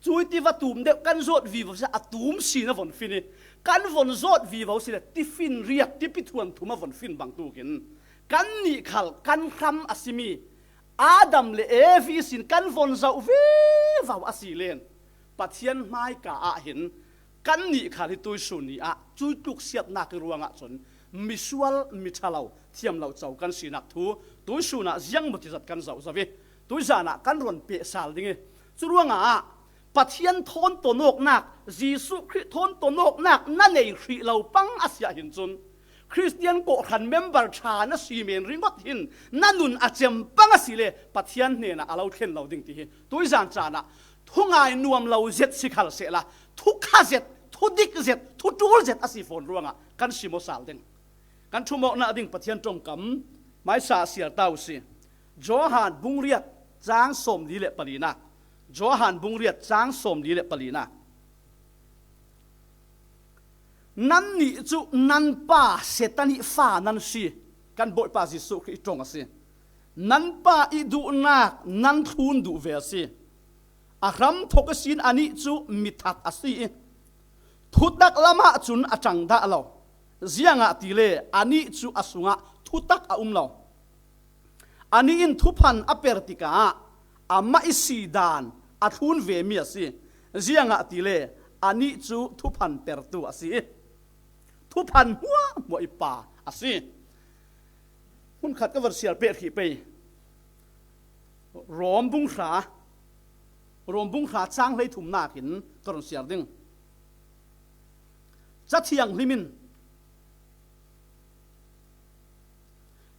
cui tiva tum deuh kan zawt vivo si a tum sin a von fin ih, kan von zawt vivo si le tifin riat tipi thuan thum a von fin bangtukin kannih khal kan hram a simi Adam le Evi sin kan von zoh vivo a si len Pathian hmaika ah hin kannih khal hi tuisun ni ah cui tluksiatnak ih ruangah cun misual, miṭhalo, thiam lo co kan sinak thu tuisun ah ziangmaw tizat kan zoh zo ih, tuizan ah kan run peh sal ding ih, curuangah Pathian thawn tonawknak, Jesuh Khrih thawn tonawknak na nei hrih lo pang a si ah hin cun, Khristian kawhhran member ṭha na si men ringawt hin na nun a cem pang a si le Pathian hnenah a lo thlen lo ding ti hi tuizan caan ah thungai nuam lo zet si khal sehla, thukha zet, thudik zet, thuṭul zet a si fawn ruangah kan sim aw sal ding. Kan ṭhumawknak ding Pathian ṭongkam hmaisa a siar ta u si. Johan bung riat cang sawmli le palinak, Johan bung riat chang sawmli le palina. Nannih cu nan pa Satan ih fa nan si, kan Bawipa Jesuh Khrih ih ṭong a si. Nan pa ih duhnak nan thlun duh ve a si. A hramthawk ihsin anih cu mi that a si ih, thutak lamah cun a ṭang dah lo, ziangahtile anih cu a sungah thutak a um lo. Anih in thuphan a per tikah amah ih si dan a thlun vemi a si, ziangahtile anih cu thuphan pertu a si ih, thuphan hmuahhmuah ih pa a si. Hmunkhat ka van siar peh hrih pei. Rom bung hra, Rom bung hra chang hleithumnak in ka run siar ding. Ca Thianghlim in,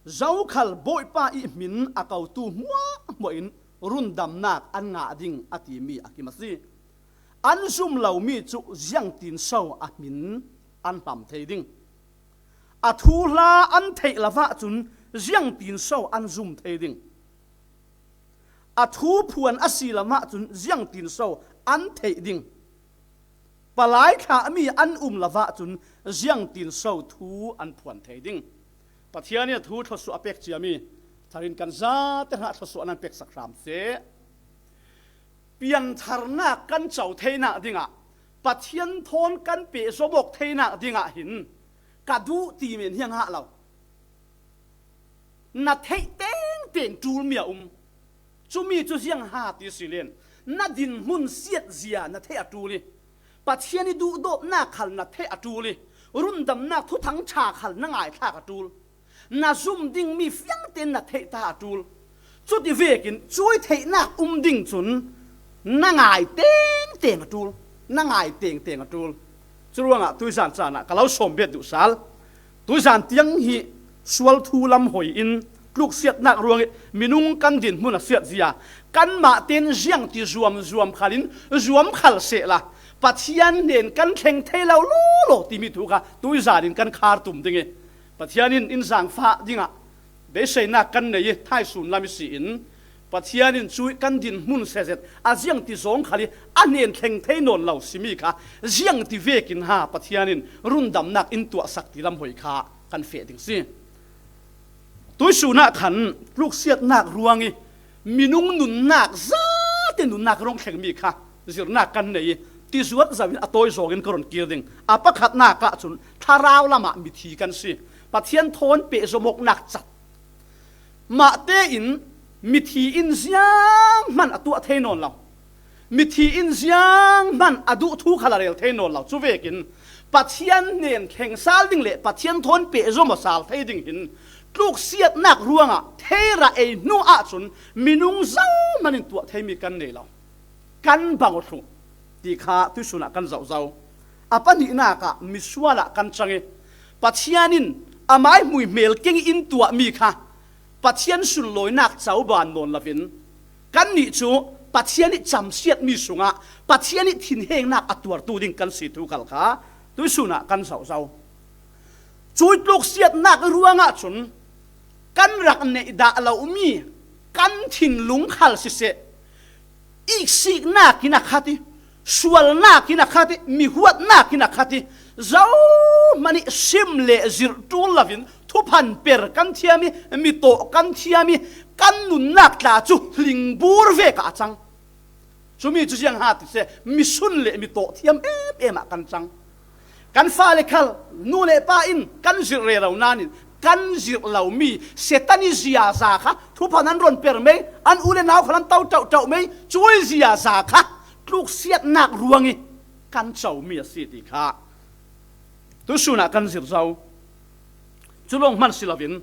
zokhal Bawipa ih hmin a kotu hmuahhmuah in rundamnak an ngah ding a timi a kim a si. An zum lomi cu ziangtinso a hmin an hlam thei ding? A thuhla an theih lo ahcun ziangtinso an zum thei ding? A thu phuan a si lo ahcun ziangtinso an theih ding? Palai thlahmi an um lo ahcun ziangtinso thu an phuan thei ding? Pathian in a thu thluasuah a pek ciami tharin kan zate hnga thluasuah nan peksak hram seh. Piantharnak kan co theinak dingah, Pathian thawn kan pehzom awk theinak dingah hin ka duh ti men hi a ngah lo. Na theih tengteng ṭulmi a um. Cumi cu ziang ha ti si len, na dinhmun siatzia na theih a ṭul ih, Pathian ih duhdawtnak khal na theih a ṭul ih, rundamnak thuthang ṭha khal na ngaithlak a ṭul. Na zum dingmi fiangte na theih ta a ṭul. Cuti vekin cuih theihnak um ding cun na ngai tengteng a ṭul, na ngai tengteng a ṭul. Curuangah tuizan caan ah ka lo sawm bet duh sal. Tuizan tiang hi sual thu lam hoi in tluksiatnak ruangih minung kan dinhmun a siatzia, kanmah tein ziangti zuamzuam khalin zuam khal sehla, Pathian hnen kan thleng thei lo lawlaw timi thu kha tuizan in kan khar tum ding ih, Pathian in in zaangfah dingah beiseinak kan nei ih, thaisun lam ihsi in Pathian in cuih kan dinhmun sehzet a ziangti zawng khal ih a hnen thleng thei nawn lo simi kha ziangti vekin ha Pathian in rundamnak in tuahsak ti lam hoi kha kan feh ding si. Tuisun ah khan tluksiatnak ruang ih minung nunnak zate nunnak rong thlengmi kha zirnak kan nei ih, tizuat zoh in a tawi zawng in ka run kir ding. A pakhatnak ah cun thlarau lamah mithi kan si. Pathian thawn pehzom awknak cat. Mah tein mithi in zianghman a tuah thei nawn lo. Mithi in zianghman a duh thu khal a rel thei nawn lo. Cuvekin Pathian hnen thleng sal ding le Pathian thawn pehzom a sal thei ding hin tluksiatnak ruangah theirah ei hnu ahcun minung zohman in tuah theimi kan nei lo. Kan bang aw thluh ti kha tuisun ah kan zoh zo. A pahnihnak ah misual ah kan cang ih, Pathian in amai hmuihmel keng in tuahmi kha Pathian sunlawinak coban nawn loin kannih cu Pathian ih camsiatmi sungah Pathian ih thinhengnak a tuartu ding kan si thu khal kha tuisun ah kan zoh zo. Cuih tluksiatnak ruangah cun kan rak neih dah lomi kan thinlung khal siseh, iksiknak in a khat ih, sualnak in a khat ih, mihuatnak in a khat ih, zohman ih sim le zirh ṭul loin thuphan per kan thiam ih, mi tawh kan thiam ih, kan nunnak tla cu hlingbur vek ah a cang. Cumi cu ziang ha ti seh, misun le mi tawh thiam em em ah kan cang. Kan fale khal nu le pa in kan zirh rero nain kan zirh lomi Satan ih ziaza kha thuphan an run per mei, an u le nau khal an to ṭauh ṭauh mei, cuih ziaza kha tluksiatnak ruang ih kan comi a si ti kha tuisun ah kan zir zo. Cu lawng hman si loin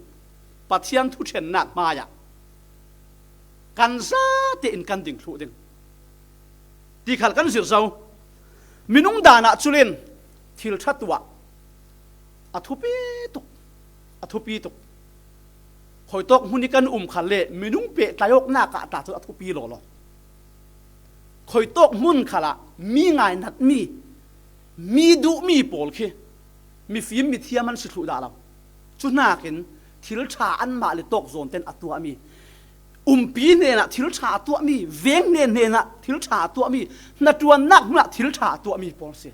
Pathian thuṭhennak hmaiah kan zate in kan ding thluh ding ti khal kan zir zo. Minung dan ah cu len thil ṭha tuah a thupi tuk, a thupi tuk. Khuitawk hmun ih kan um khal le minung pehtlai awknak ah tla cu a thupi lawlaw. Khuitawk hmun khalah mi ngainatmi, mi duhmi pawl khi mifim mithiam an si thluh dah lo. Cu hnakin thil ṭha anmah le tawk zawn ten a tuahmi, Umpi hnenah thil ṭha a tuahmi, veng hnen hnenah thil ṭha a tuahmi, hnaṭuannak hmunah thil ṭha a tuahmi pawl si.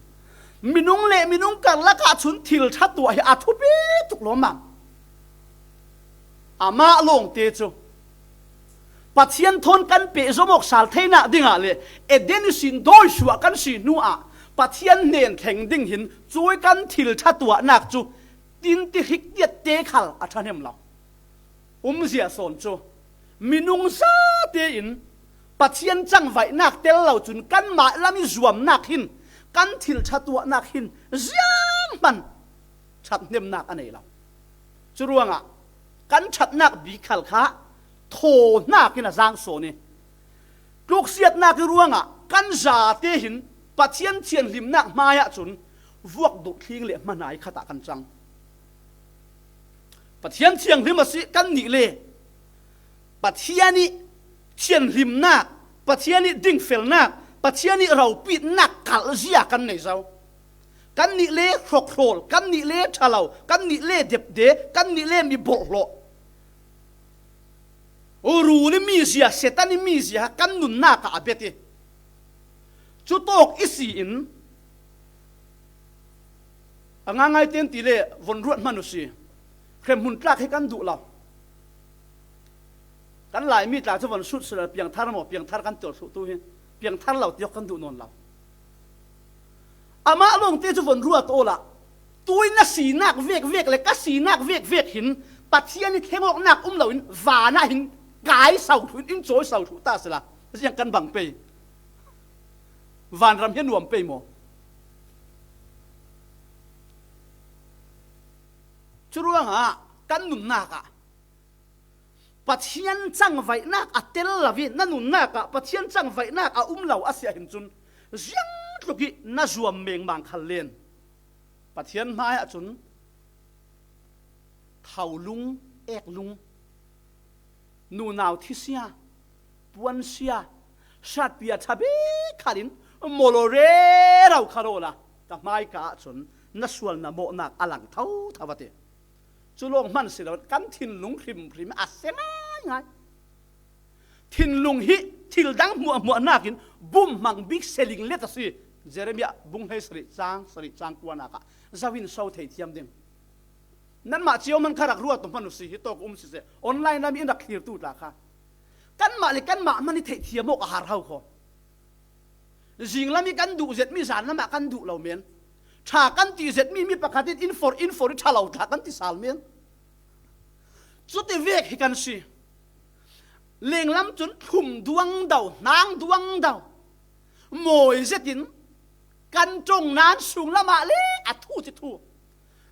Minung le minung karlakah cun thil ṭha tuah hi a thupi tuk lawmmam. Amah lawngte cu Pathian thawn kan pehzom awk sal theinak dingah le Eden ihsin dawi suah kan si hnuah Pathian hnen thleng ding hin cuai kan thil ṭha tuahnak cu tinti hrik tiatte khal a ṭhahnem lo. Umzia sawn cu minung zate in Pathian cangvaihnak tel lo cun kanmah lam i zuamnak hin kan thil ṭha tuahnak hin zianghman ṭhathnemnak a nei lo. Curuangah kan ṭhatnak bik khal kha thaw hnakin a zaang sawn i, tluksiatnak i ruangah kan zate hin Pathian thianhlimnak hmaiah cun vuak duh thling le hmanai khatah kan cang. Pathian thianghlim a si kannih le Pathian i thianhlimnak, Pathian i dingfelnak, Pathian i ropitnak kalhzia kan nei zo. Kannih le hrokhrawl, kannih le ṭhalo, kannih le depde, kannih le mi bawlhhlawh. Rul i mizia, Satan i mizia kan nunnak ah a bet i, cutawk i si in a ngaingai ten ti le von ruat hman u si. Hremhmun tlak hi kan duh lo. Kan Laimi tla cu von sut sila piangthar maw, piangthar kan tuar suhtu hi piangthar lo tiawk kan duh nawn lo. Amah lawngte cu von ruat awla tui na sinak vekvek le ka sinak vekvek hin Pathian i thlengawknak um loin vanah hin kai so thluh in in cawi so thluh ta sila ziang kan bang pei. Vanram hi a nuam pei maw? Curuangah kan nunnak ah Pathian cangvaihnak a tel lo i na nunnak ah Pathian cangvaihnak a um lo a si ahhin cun ziangtluk i na zuam mengmang khal len Pathian hmaiah cun tholung, eklung, nunau thisia, puansia, satpia ṭha bik khalin mawlaw rero kha rawla ka hmaika ahcun na sual na mawhnak a lang thotho a ti. Cu lawng hman si lo, kan thinlung hrimhrim a si ngaingai. Thinlung hi thil dang hmuahhmuah nakin bumhmang bik seling let a si. Jeremiah bung hleisarih cang sarih cang kuanak ah zo in so thei thiam ding. Nanmah cio hman kha rak ruat hman u si, hi tawk um siseh, online lam i in rak thlirtu tla kha kanmah le kanmah hman i theihthiam awk a har ho kho. Zinglam i kan duh zetmi zanlam ah kan duh lo men. Ṭha kan ti zetmi mi pakhat in in for in for i ṭha lo tla kan ti sal men. Cuti vek hi kan si. Lenglam cun thlum duangdo, hnang duangdo, mawi zetin kan ṭong nan sunglam ah le a thu ci thu.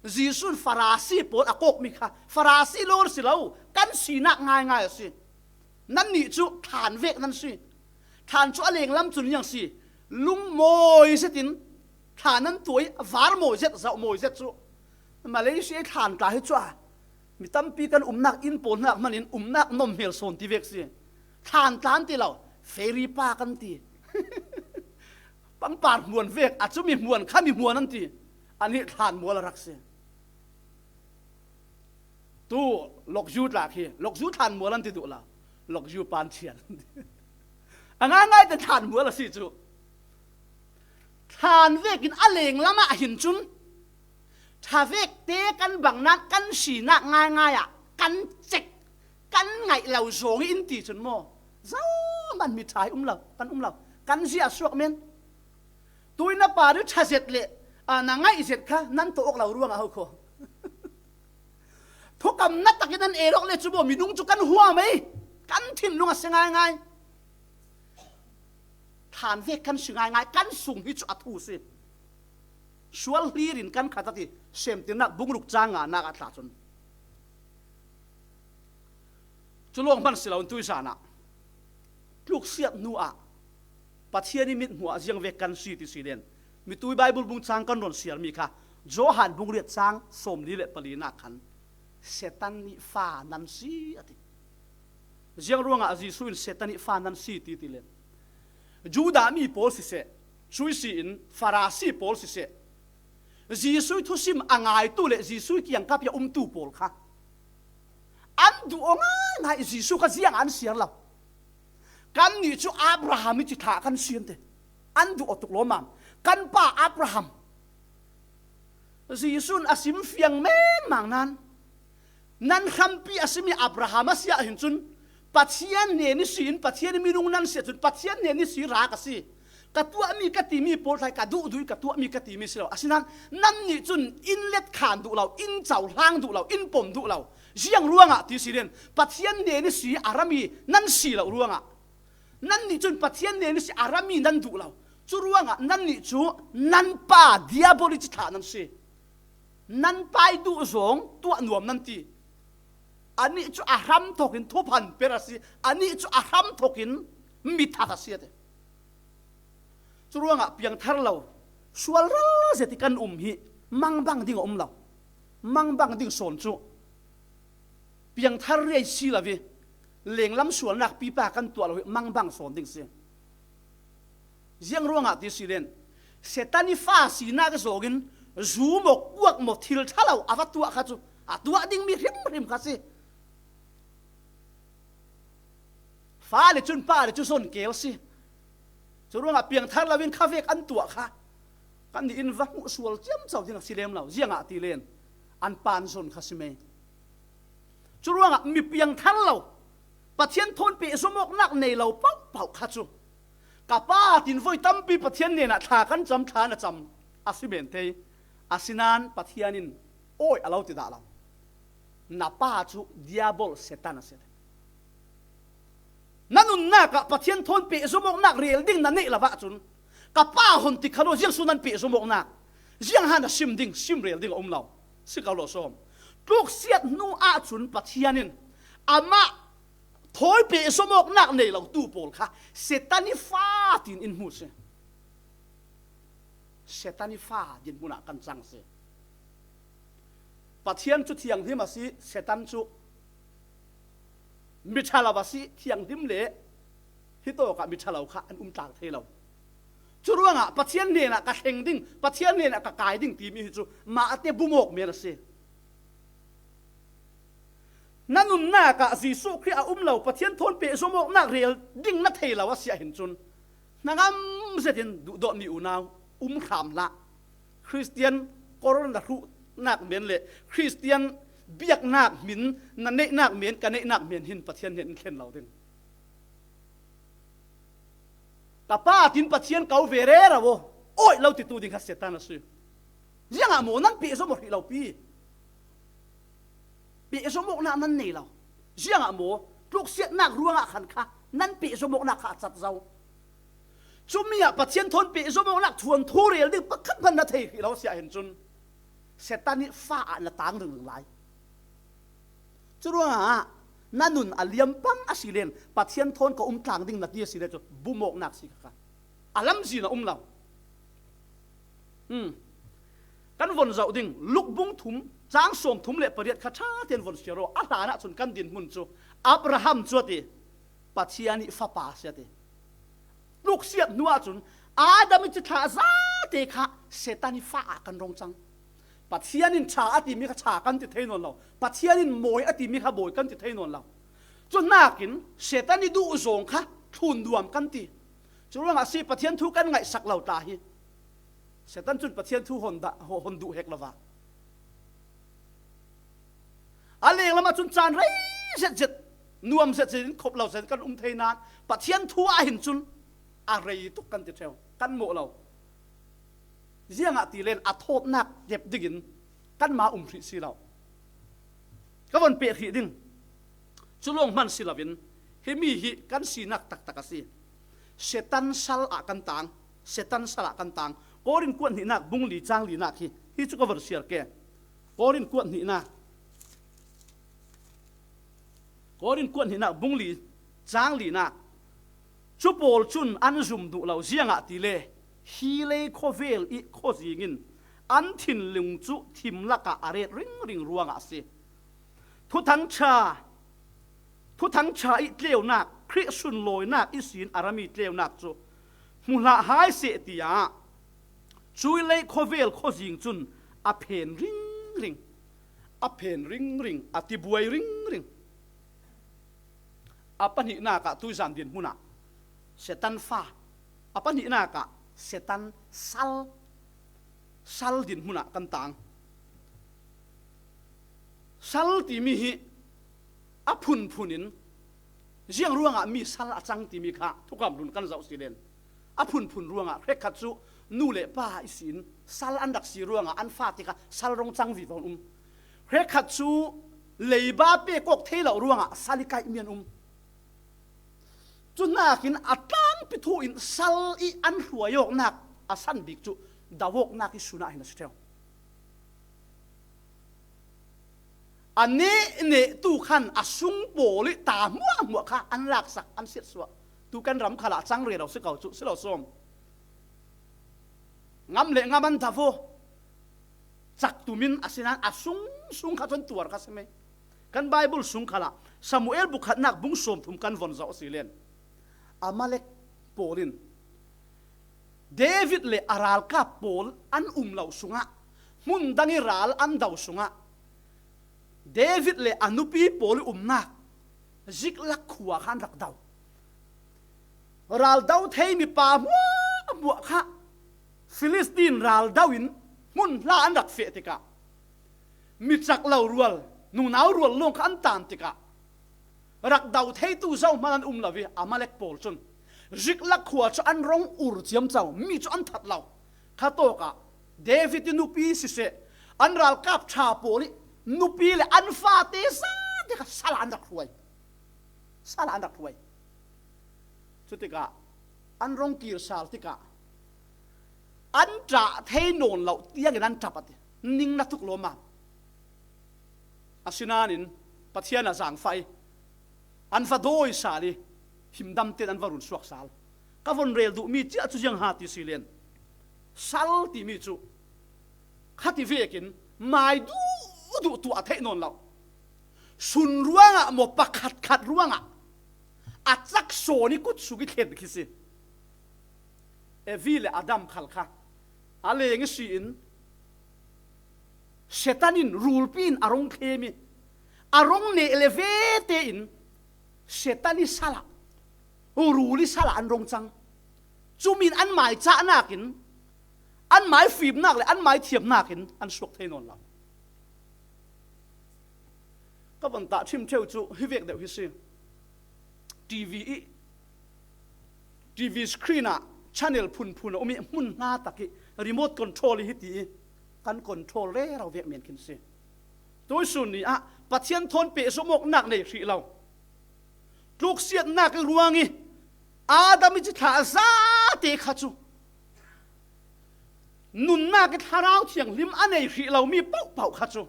Jesuh in Farasi pawl a kawkmi kha Farasi lawl si lo, kan sinak ngaingai a si. Nannih cu thlan vek nan si. Thlan cu a lenglam cun ziang si. Lung mawi zetin thlan nan tuai, var mawi zet, zauh mawi zet cu. Malaysia i thlan tla hi cu a mi tampi kan umnak inn pawl hnak hmanin umnak nomhmel sawn ti vek si. Thlan tla an ti lo, ferry park an ti. Pangpar hmuan vek, a cu mi hmuan kha mi hmuan an ti. Anih thlan mual a rak si. Tu lokzu tlak hi, lokzu thlan mual an ti duh lo, lokzu pan thian. A ngaingai te thlan mual a si cu. Thlan vekin a lenglam ah hin cun ṭha vek te kan bang nan kan sinak ngaingai ah kan cek, kan ngaih lo zong i in ti cun maw, zohman mi ṭha hi um lo, kan um lo, kan ziah suak men. Tui na pa nih ṭha zet le, a, na ngaih zet kha nan tawh awk lo ruangah ho kho. Thukam na takin an el awk le cu maw, minung cu kan huam ei, kan thinlung a si ngaingai. Thlan vek kan si ngaingai, kan sung hi cu a thu si. Sual hlir in kan khat a ti, Semtirnak bung ruk cang nganak ah tla cun. Cu lawng hman si lo in tuizan ah tluksiat hnu ah Pathian i mithmuh ah ziang vek kan si ti si len. Mitui Baibal bung cang kan rawn siarmi kha Johan bung riat cang sawmli le palinak khan Satan i fa nan si a ti. Ziang ruangah Jesuh in Satan i fa nan si ti ti len. Judah mi pawl siseh, cuih si in Farasi pawl siseh, Jesuh thusim a ngaitu le Jesuh kiangkap i a umtu pawl kha An duh aw ngaingai, Jesu kha ziang an siar lo. Kannih cu Abraham i cithlah kan si an ti. An duh aw tuk lawmmam. Kan pa Abraham. Jesu in a sim fiang mengmang nan, nan hrampi a simi Abraham a si ahhin cun, Pathian hnen ihsin Pathian i minung nan si ahcun, Pathian hnen ihsi ra ka si. Ka tuahmi ka timi pawl thlai ka duhduh i ka tuahmi ka timi si lo. Asinain nannih cun inn let khan duh lo, inn cohlang duh lo, inn pom duh lo. Ziang ruangah ti si len, Pathian hnen ihsi a rami nan si lo ruangah, nannih cun Pathian hnen ihsi a rami nan duh lo. Cu ruangah nannih cu nan pa Diabol i cithlah nan si. Nan pa i duh zong tuah nuam nan ti. Anih cu a hram thokin thuphan per a si. Anih cu a hram thokin mithat a si a ti. Cu ruangah piangthar lo, sual ralzet i kan um hi mangbang ding a um lo. Mangbang ding sawn cu piangthar riai si lo i lenglam sualnak pipa kan tuah lo hi mangbang sawn ding si. Ziang ruangah ti si len, Satan i fa sinak zawngin zu maw, kuak maw, thil ṭha lo a va tuah kha cu a tuah dingmi hrimhrim kha si. Fale cun pale cu zon keel si. Cu ruangah piangthar loin khavek an tuah kha kannih in va hmuh sual ciamco ding a si lem lo. Ziangah ti len, an pan zon kha si mei. Cu ruangah mi piangthar lo, Pathian thawn pehzom awknak nei lo paohpaoh kha cu, ka pa tin voi tampi Pathian hnenah thla kan cam, thla na cam a si men thei. Asinain Pathian in awi a lo ti dah lo. Na pa cu Diabol Satan a si. Na nunnak ah Pathian thawn pehzom awknak rel ding na neih lo ahcun, ka pa hon ti kha lo, ziang sun nan pehzom awknak, ziang han a sim ding, sim rel ding a um lo. Si ko lo sawm. Tluksiat hnu ahcun Pathian in amah thawi pehzom awknak nei lo tu pawl kha Satan i fa tin in hmu si. Satan i fa dinhmun ah kan cang si. Pathian cu thianghlim a si, Satan cu mi ṭha lo a si, thianghlim le hi tawkah mi ṭha lo kha an um tlang thei lo. Cu ruangah Pathian hnenah ka thleng ding, Pathian hnenah ka kai ding timi hi cu mahte bumawk men a si. Na nunnak ah Jesuh Khrih a um lo, Pathian thawn pehzom awknak rel ding na thei lo a si ahhin cun, hnangam zetin duhdawtmi unau, um hram hlah. Khristian kor na hruhnak men le Khristian biaknak hmin na neihnak men, ka neihnak men hin Pathian hnen in thlen lo ding. Ka pa tin Pathian ko ve rero aw, awih lo titu ding kha Satan a si. Ziangah maw nan pehzom aw hrih lo pi? Pehzom awknak nan nei lo. Ziangah maw tluksiatnak ruangah khan kha nan pehzom awknak kha a cat zo. Cumi ah Pathian thawn pehzom awknak thuanthu rel ding pakhat hmanh na thei hrih lo a si ahhin cun, Satan i fa ah na tang ringring lai. Cu ruangah na nun a liam pang a si len, Pathian thawn ka um tlang ding na ti a si le cu bumawknak si kha kha a lamzin a um lo. Hmm. Kan von zoh ding, Luk bung thum, cang sawm thum le pariat kha ṭha tein von siar aw, a hlan ahcun kan dinhmun cu Abraham cu a ti, Pathian i fapa a si a ti. Tluksiat hnu ahcun Adam i cithlah zate kha Satan i fa ah kan rung cang. Pathian in ṭha a timi kha ṭha kan ti thei nawn lo. Pathian in mawi a timi kha mawi kan ti thei nawn lo. Cu hnakin Satan i duh zong kha thlun nuam kan ti. Cu ruangah si Pathian thu kan ngaihsak lo ta hi. Satan cun Pathian thu hon dah, hon duh hek lo va. A lenglam ahcun caan rei zetzet, nuam zetzet in khop lo zet kan um thei nain Pathian thu ahhin cun a rei tuk kan ti ṭheu, kan mawh lo. Ziangah ti len a thawtnak tep dingin kanmah um hrih si lo. Ka von peh hrih ding. Cu lawng hman si loin himi hi kan sinak taktak a si. Satan sal ah kan tang, Satan sal ah kan tang. Korin kuat hnihnak bung li cang linak hi, hi cu ka von siar ke. Korin kuat hnihnak, Korin kuat hnihnak bung li cang linak. Cu pawl cun an zum duh lo, ziangah ti le hi lei khuavel i khuazing in an thinlung cu thim lakah a ret ringring ruangah a si. Thuthang ṭha, Thuthang ṭha i tleunak, Khrih sunlawinak ihsin a rami tleunak cu hmu hlah hai seh, tiah cui lei khuavel khuazing cun a phen ringring, a phen ringring, a tibuai ringring. A pahnihnak ah tuizan dinhmun ah Satan fa, a pahnihnak ah Satan sal, sal dinhmun ah kan tang. Sal timi hi a phunphun in ziang ruangah mi sal a cang timi kha thukam hlun kan zoh si len. A phunphun ruangah hrekkhat cu nu le pa ihsin sal an rak si ruangah an fa tikah sal rung cang vivo an um. Hrekkhat cu leiba pek awk thei lo ruangah sal i kaihmi an um. Cu nakin a tlangpi thu in sal i an hruai awknak a san bik cu do awknak i sun ah hin a si ṭheu. A neh neh tu khan a sung pawl i ta hmuahhmuah kha an laksak, an siatsuah. Tu kan ram khalah cang rero si ko cu, si lo sawm. Ngam le ngam an do aw. Cak tum in a si nain a sung, sung kha cun tuar kha si mei. Kan Baibal sung khalah Samuel bu khatnak bung sawmthum kan von zoh a si len. Amalek pawl in David le a ralkap pawl an um lo sungah, hmun dang i ral an do sungah, David le a nupi pawl i umnak Ziklak khua kha an rak do. Ral do thei mipa hmuahhmuah kha Filistin ral do in hmun hla an rak feh tikah, mi cak lo rual, nunau rual lawng kha an tan tikah, rak do theitu zohman an um lo i Amalek pawl cun Ziklak khua cu an rung ur ciamco, mi cu an that lo. Kha tawkah David i nupi siseh, an ralkap ṭha pawl i nupi le an fate zate kha sal an rak hruai. Sal an rak hruai. Cutikah an rung kir sal tikah an ṭah thei nawn lo tiangin an ṭap a ti. Ning na tuk lawm a. Asinain Pathian a zaangfah i an va dawi sal i himdam tein an va run suak sal. Ka von rel duhmi cia cu ziang ha ti si len. Sal timi cu khati vekin mai duh duh tuah theih nawn lo. Sun ruangah maw pakhat khat ruangah a cak sawn i kut suk i thlen khi si. Evi le Adam khal kha a leng i si in Satan in rulpi in a rung thlem i a rung neh le ve tein Satan i sal ah, rul i sal ah an rung cang. Cumi in an mai cahnak in, an mai fimnak le an mai thiamnak in an suak thei nawn lo. Ka von tah ṭhim ṭheu cu hi vek deuh hi si. T V i, T V screen ah channel phunphun a um i hmun hna tak i remote control i hiti i kan control rero vek men khin si. Tuisun ni ah Pathian thawn pehzom awknak nei hrih lo. Tluksiatnak i ruang i Adam i cithlah zate kha cu nunnak i Thlarau Thianghlim a nei hrih lomi pohpoh kha cu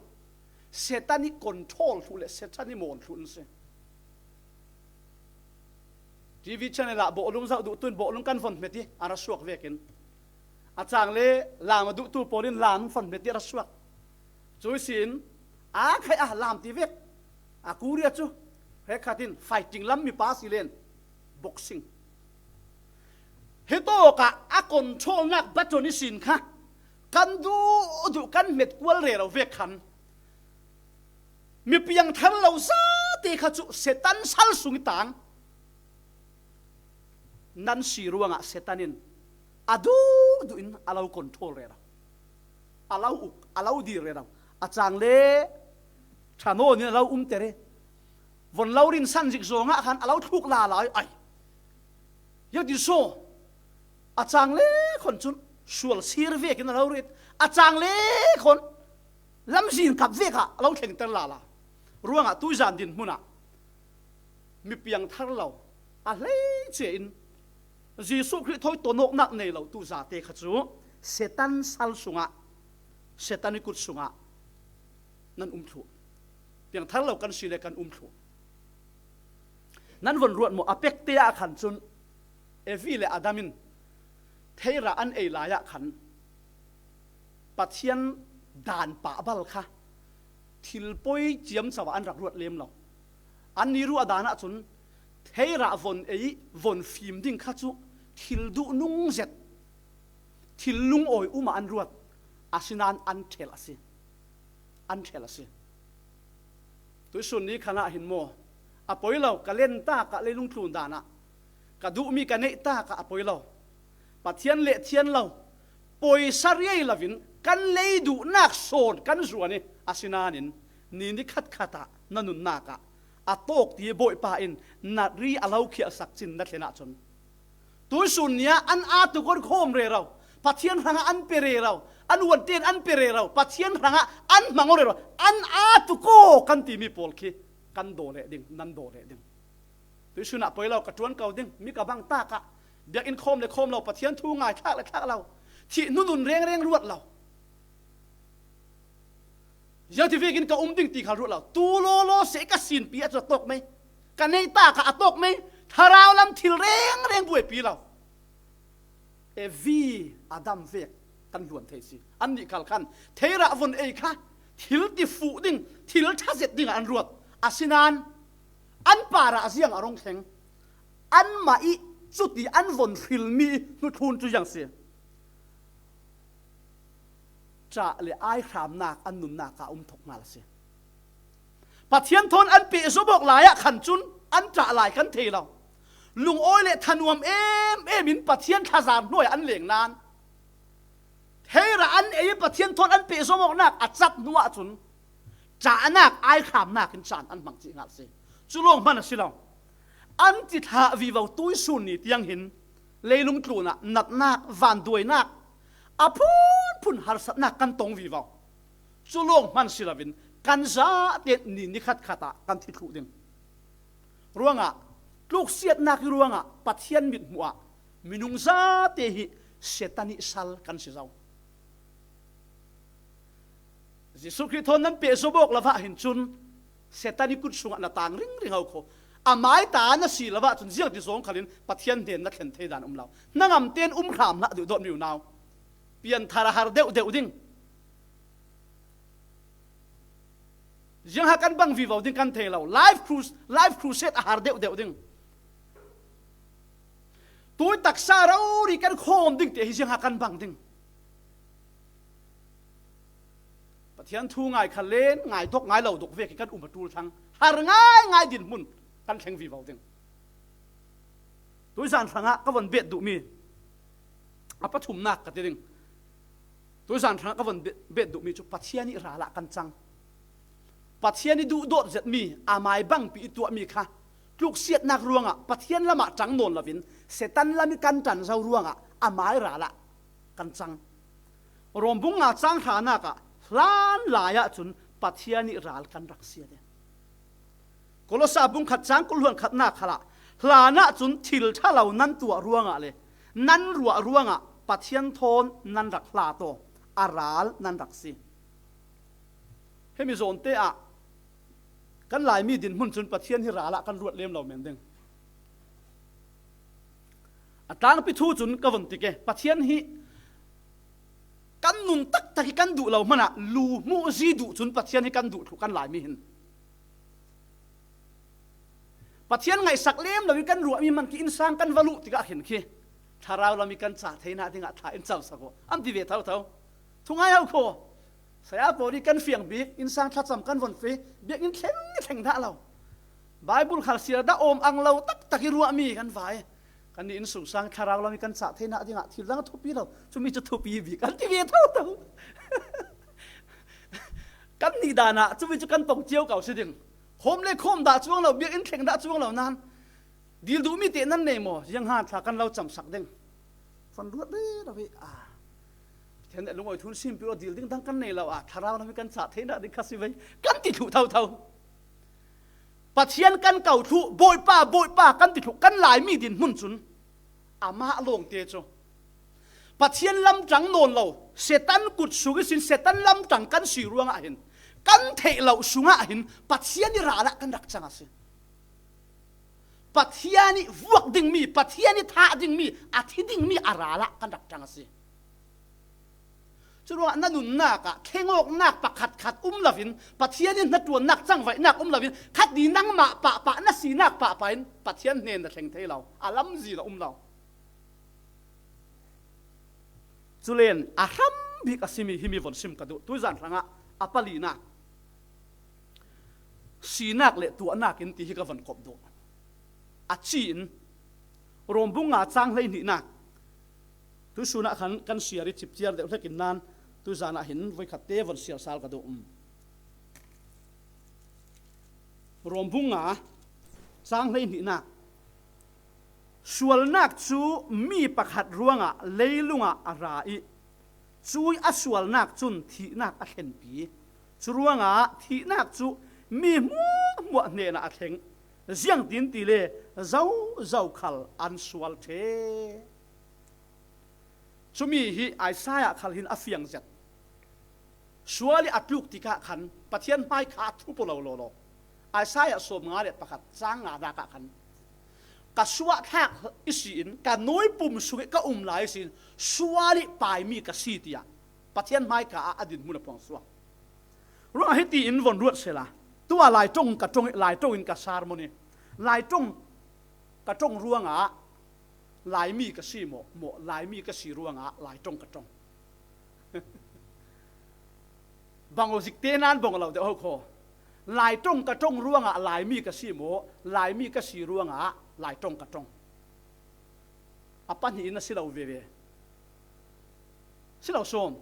Satan i control thluh le Satan i mawn thluh an si. T V channel ah bawhlung zoh duh tu in bawhlung kan von hmet i a ra suak vekin, a cang le lam a duhtu pawl in lam von hmet i a ra suak. Cui sin a khai a lam ti vek. A Korea cu hrekkhat in fighting lam mipa si len, boxing. Hi tawkah a controlnak button i sin kha kan duh duh kan hmet kual rero vek khan mi piangthar lo zate kha cu Satan sal sung i tang. Nan si ruangah Satan in a duh duh in a lo control rero, a lo uk, a lo dir rero. A cang le ṭhanawn in a lo umter i von lo rinsan zik zawngah khan a lo thluk lala ai. Yo ti saw a cang le khon cun sual sir vekin a lo rit. A cang le khon lamzin kap vekah a lo thlengter lala. Ruangah tuizan dinhmun ah mi piangthar lo a hleice in Jesuh Khrih thawi tawn awknak nei lo tu zate kha cu Satan sal sungah, Satan i kut sungah nan um thluh. Piangthar lo kan si le kan um thluh. Nan von ruat maw? A pekte ah khan cun Evi le Adam in theirah an ei lai ah khan Pathian dan pah bal kha thil poi ciamco ah an rak ruat lem lo. An ni ruah dan ah cun theirah von ei, von fim ding kha cu thil duh nung zet, thil lungawi um ah an ruat. Asinain an ṭhel a si. An ṭhel a si. Tuisun ni khan ah hin maw, A poi lo, ka len takah leilung tlun danah ka duhmi ka neih takah a poi lo. Pathian leh thian lo, poisa riai loin kan lei duhnak sawn kan zuan i, asinain ni ni khatkhatah na nunnakah a tawk ti Bawipa in na ri a lo khiahsak cin na thlen ahcun, tuisun ni ah an aa tuk aw khawm rero, Pathian hrangah an pe rero, an uante in an pe rero, Pathian hrangah an hmang aw rero, an aa tuk aw kan timi pawl khi kan daw leh ding, nan daw leh ding. Tuisun ah poi lo, ka ṭuan ko ding, mi ka bang takah, biakinn khawm le khawm lo, Pathian thu ngaithlak le thlak lo, thih hnu nun rengreng ruat lo, ziangti vekin ka um ding ti khal ruat lo. Tu lawlaw seh ka sinpi ah cu a tawk mei, ka neih takah a tawk mei, thlarau lam thil rengreng buaipi lo. Evi, Adam vek kan hluan thei si. Annih khal khan theirah von ei kha thil tifuh ding, thil ṭha zet dingah an ruat. Asinain an parah ziang a rung thleng? Anmah ih cuti an von hrilmi hnuthlun cu ziang si. Ṭah le aihramnak an nunnak ah um thok hngal a si. Pathian thawn an pehzom awk lai ah khan cun an ṭah lai kan thei lo. Lungawi le thanuam em em in Pathian thlazar hnuai ah an leng nain, theirah an ei i Pathian thawn an pehzom awknak a cat hnu ahcun ṭahnak, aihramnak in caan an hmang cih hngal si. Cu lawng hman a si lo. An ti thlah vivo tuisun ni tiang hin leilung tlunah natnak, vanduainak, a phunphun harsatnak kan tong vivo. Cu lawng hman si loin kan zate ni ni khatkhat ah kan thi thluh ding. Ruangah, tluksiatnak ih ruangah Pathian mithmuh ah minung zate hi Satan ih sal kan si zo. Jesuh Khrih thawn nan pehzom awk lo ah hin cun Satan ih kut sungah na tang ringring aw kho. A mai ta na si lo ahcun ziangti zawng khalin Pathian hnen na thlen thei dan um lo. Hnangam tein um hram hlah duh dawtmi unau, pianthar a har deuhdeuh ding. Ziangha kan bang vivo ding kan thei lo. Life crus-, life crusade a har deuhdeuh ding. Tui taksa rori kan khawm ding ti hi ziangha kan bang ding. Pathian thu ngai kha len, ngai dok, ngai lo dok vek hi kan um a ṭul thlang. Har ngai ngai dinhmun kan thleng vivo ding. Tuizan hrangah ka von bet duhmi a pathumnak ka ti ding. Tuizan hrangah ka von bet, bet duhmi cu Pathian ih ral ah kan cang. Pathian ih duhdawt zetmi, a mai bangpi ih tuahmi kha tluksiatnak ruangah Pathian lamah ṭang nawn loin Satan lam ih kan ṭan zo ruangah a mai ral ah kan cang. Rom bung nga cang hranak ah hlan lai ahcun Pathian ih ral kan rak si a ti. Kolosa bung khat cang kul hluan khatnak khalah hlan ahcun thil ṭha lo nan tuah ruangah le nan ruah ruangah Pathian thawn nan rak hlat aw, a ral nan rak si. Himi zawnte ah kan Laimi dinhmun cun Pathian hi ral ah kan ruat lem lo men ding. A tlangpi thu cun ka vun ti ke, Pathian hi kan nun taktak hi kan duh lo hmanah lu hmuh zi duh cun Pathian hi kan duh thluh kan Laimi hin. Pathian ngaihsak lem lo ih kan ruahmi hman khi innsang kan va luh tikah khin khi thlarau lam ih kan cah theinak dingah thla in camsak aw an ti ve thotho. Thungai ho kho. Saya pawl ih kan fiang bik, innsang thlacam kan von fe, biakinn thleng thleng dah lo. Baibal khal siar dah awm ang lo taktak ih ruahmi kan vai. Kannih innsungsang thlarau lam ih kan cah theinak dingah thil dang a thupi lo. Cumi cu thupi bik an ti ve thotho. Kannih dan ah cumi cu kan tong cio ko si ding. Khawm le khawm dah cuang lo, biakinn thleng dah cuang lo nan dil duhmi te nan nei maw? Ziangha thla kan lo camsak ding. Van ruat rero ih, ah, Pathian nih lungawi thun simpi aw, dil ding dang kan nei lo ah, thlarau lam ih kan cah theinak ding kha si ve kan ti thluh thotho. Pathian kan ko thluh, Bawipa, Bawipa kan ti thluh kan Laimi dinhmun cun amah lawngte cu Pathian lamṭang nawn lo, Satan kut sung ihsin Satan lamṭang kan si ruangah hin kan theih loh sungah hin Pathian ih ral ah kan rak cang a si. Pathian ih vuak dingmi, Pathian ih thah dingmi, a thi dingmi a ral ah kan rak ṭang a si. Curuangah na nunnak ah thlengawknak pakhatkhat um loin, Pathian ih hnaṭuannak cangvaihnak um loin, khat ni nangmah pahpah na sinak pahpah in Pathian hnen na thleng thei lo, a lamzin a um lo. Culen a hram bik a simi himi von sim ka duh. Tuizan hrangah a palinak. sinak le tuahnak in ti hi ka von kop duh. A ci in Rom bung nga cang hleihnihnak tusun ah khan kan siar i cipciar deuh hlekin nan tuzan ah hin voikhat te von siar sal ka duh. Um. Rom bung nga cang hleihnihnak, sualnak cu mi pakhat ruangah leilungah a ra i, cu a sualnak cun thihnak a thlenpi. Cu ruangah thihnak cu mi hmuahhmuah hnenah a thleng, ziangtin tile zozo khal an sual ṭheh. Cumi hi Isaiah khal hin a fiang zet. Sual i a tluk tikah khan Pathian hmaikha a thup lo lo lo. Isaiah sawmnga le pakhat cang nganak ah khan, ka suahthlak i si in ka nawi pum sung i ka um lai i si in sual i paimi ka si, tiah Pathian hmaikha ah a dinhmun a puang suak. Ruangah hiti in von ruat sela, tuah Laiṭong ka ṭong i, Laiṭong in ka sermon i, Laiṭong ka ṭong ruangah Laimi ka si maw, maw, Laimi ka si ruangah Laiṭong ka ṭong. Bang aw, zik te nan bang aw lo deuh ho khaw. Laiṭong ka ṭong ruangah Laimi ka si maw, Laimi ka si ruangah Laiṭong ka ṭong. A pahnih in a si lo veve. Si lo sawm.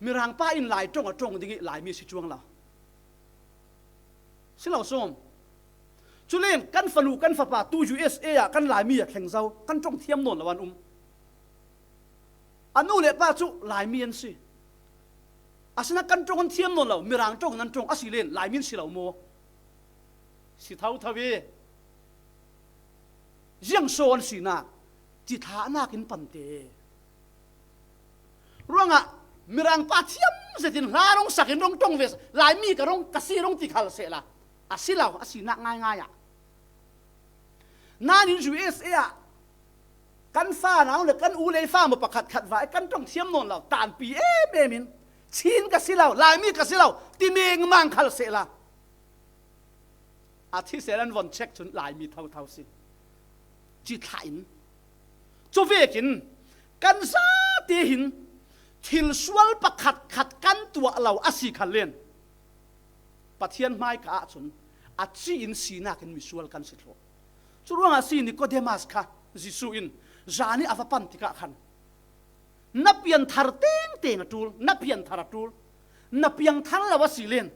Mirang pa in Laiṭong a ṭong ding i Laimi si cuang lo. Si lo sawm. Culen kan fanu kan fapa tu U S A ah kan Laimi a thleng zo, kan ṭong thiam nawn lo an um. A nu le pa cu Laimi an si. Asinain kan ṭong an thiam nawn lo, Mirang ṭong nan ṭong, a si len Laimi an si lo maw? Si thotho i. Ziang sawn sinak, cithlahnak in pante. Ruangah Mirang pa thiam zetin hla rong sakin rong ṭong ve, Laimi ka rong, ka si rong ti khal sehla, a si lo, a sinak ngaingai ah. Nanin U S A ah kan fa nau le kan u lei fa maw pakhat khat vai kan ṭong thiam nawn lo, tanpi em em in, Chin ka si lo, Laimi ka si lo ti mengmang khal sehla, a thisen an von check cun Laimi thotho si. Cithlah in. Cuvekin kan zate hin thil sual pakhat khat kan tuah lo a si khal len Pathian hmaika ah cun a ci in sinak in misual kan si thluh. Curuangah si Nikodemas kha Jesuh in zan i a va pan tikah khan, na pianthar tengteng a ṭul, na pianthar a ṭul, na piangthar lo a si len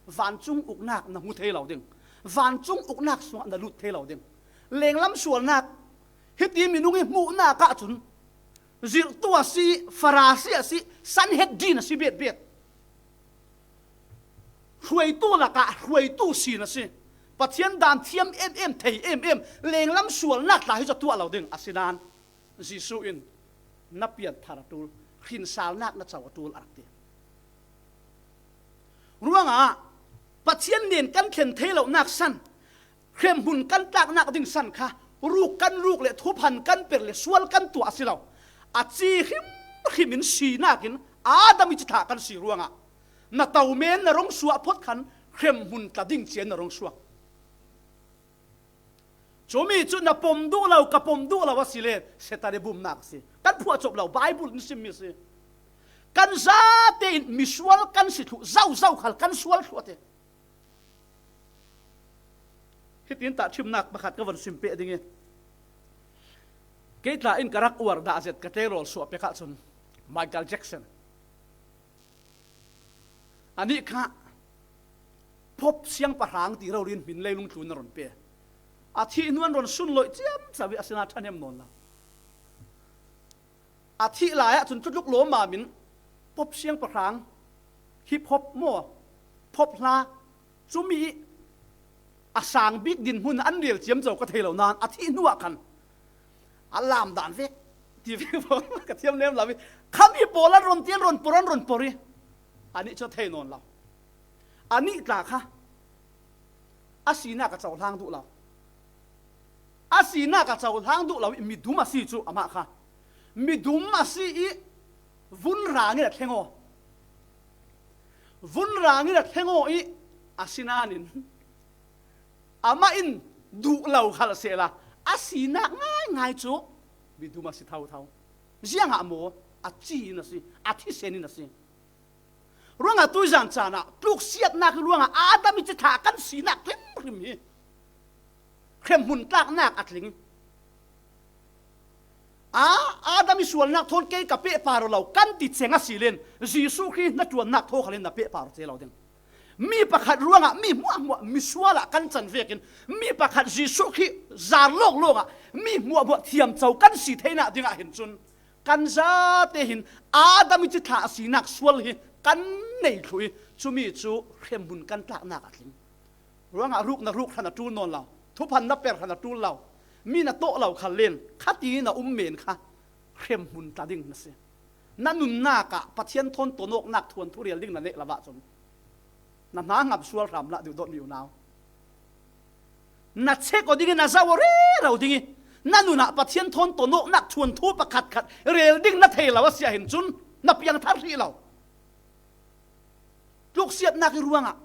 vancung uknak na hmu thei lo ding, vancung uknak sungah na lut thei lo ding. Lenglam sualnak hiti minung i hmuhnak ah cun zirhtu a si, Farasi a si, Sanhedrin a si betbet. Hruaitu lakah hruaitu sin a si. Pathian dan thiam em em, thei em em, lenglam sualnak tla hi cu tuah lo ding a si nan Jesuh in na pianthar a ṭul, hrinsalnak na co a ṭul a rak ti. Ruangah Pathian nen kan thlen thei lonak san, hremhmun kan tlaknak ding san kha ruk kan ruk le thuphan kan per le sual kan tuah a si lo. A ci hrimhrim in sinak in Adam i cithlah kan si ruangah na tomen na rong suah phot khan hremhmun tla ding cian na rong suak. Cumi cu na pom duh lo, ka pom duh lo a si le Satan i bumnak a si. Kan phuah cop lo, Bible in simmi a si. Kan zate in misual kan si thluh, zozo khal kan sual thluh a ti. Hitin tahṭhimnak pakhat ka von sim peh ding i, kei tla in ka rak uar dah zet ka tleirawl suah pek ahcun Michael Jackson. Anih kha pop siangpahrang ti rori in hmin leilung tlun a run pe. A thih hnu an run sunlawih ciamco i a sinah ṭhahnem nawn lo. A thih lai ahcun tlutluk lawmam in pop siangpahrang, hip hop maw, pop hla, cumi i a sang bik dinhmun an rel ciamco ka thei lo nan a thih hnu ah khan a lam dan vek ti vek pawl ka thiam lem lo i, khami pawl an run ti an run por an run por i, anih cu thei nawn lo. Anih tla kha a sinak a cohlang duh lo. A sinak a cohlang duh lo i midum a si cu amah kha midum a si i vun rang in a thleng aw. Vun rang in a thleng aw i a si nain amah in duh lo khal sehla a sinak ngaingai cu midum a si thotho. Ziangah maw? A ci in a si, a thisen in a si. Ruangah tuizan caan ah tluksiatnak ruangah Adam i cithlah kan sinak hrimhrim hi hremhmun tlaknak a tling. A, Adam i sualnak thawn kei ka pehpar aw lo kan ti ceng a si len, Jesuh Khrih na ṭuannak thaw khalin na pehpar aw ce lo ding. Mi pakhat ruangah mi hmuahhmuah misual ah kan can vekin, mi pakhat Jesuh Khrih zar lawnglawng ah mi hmuahhmuah thiamco kan si theinak dingah hin cun kan zate hin Adam i cithlah a sinak sual hi kan nei thluh i, cumi cu hremhmun kan tlaknak a tling. Ruangah ruk na ruk hran a ṭul nawn lo, thuphan na per hran a ṭul lo, mi na tawh lo khal len, khati na um men kha hremhmun tla ding na si. Na nunnak ah Pathian thawn tonawknak thuanthu rel ding na neih lo ahcun na hna ngam sual hram hlah duhdawt mi unau. Na check aw ding i, na zoh aw rero ding i, na nun ah Pathian thawn tonawknak thuanthu pakhatkhat rel ding na thei lo a si ahhin cun na piangthar hrih lo. Tluksiatnak i ruangah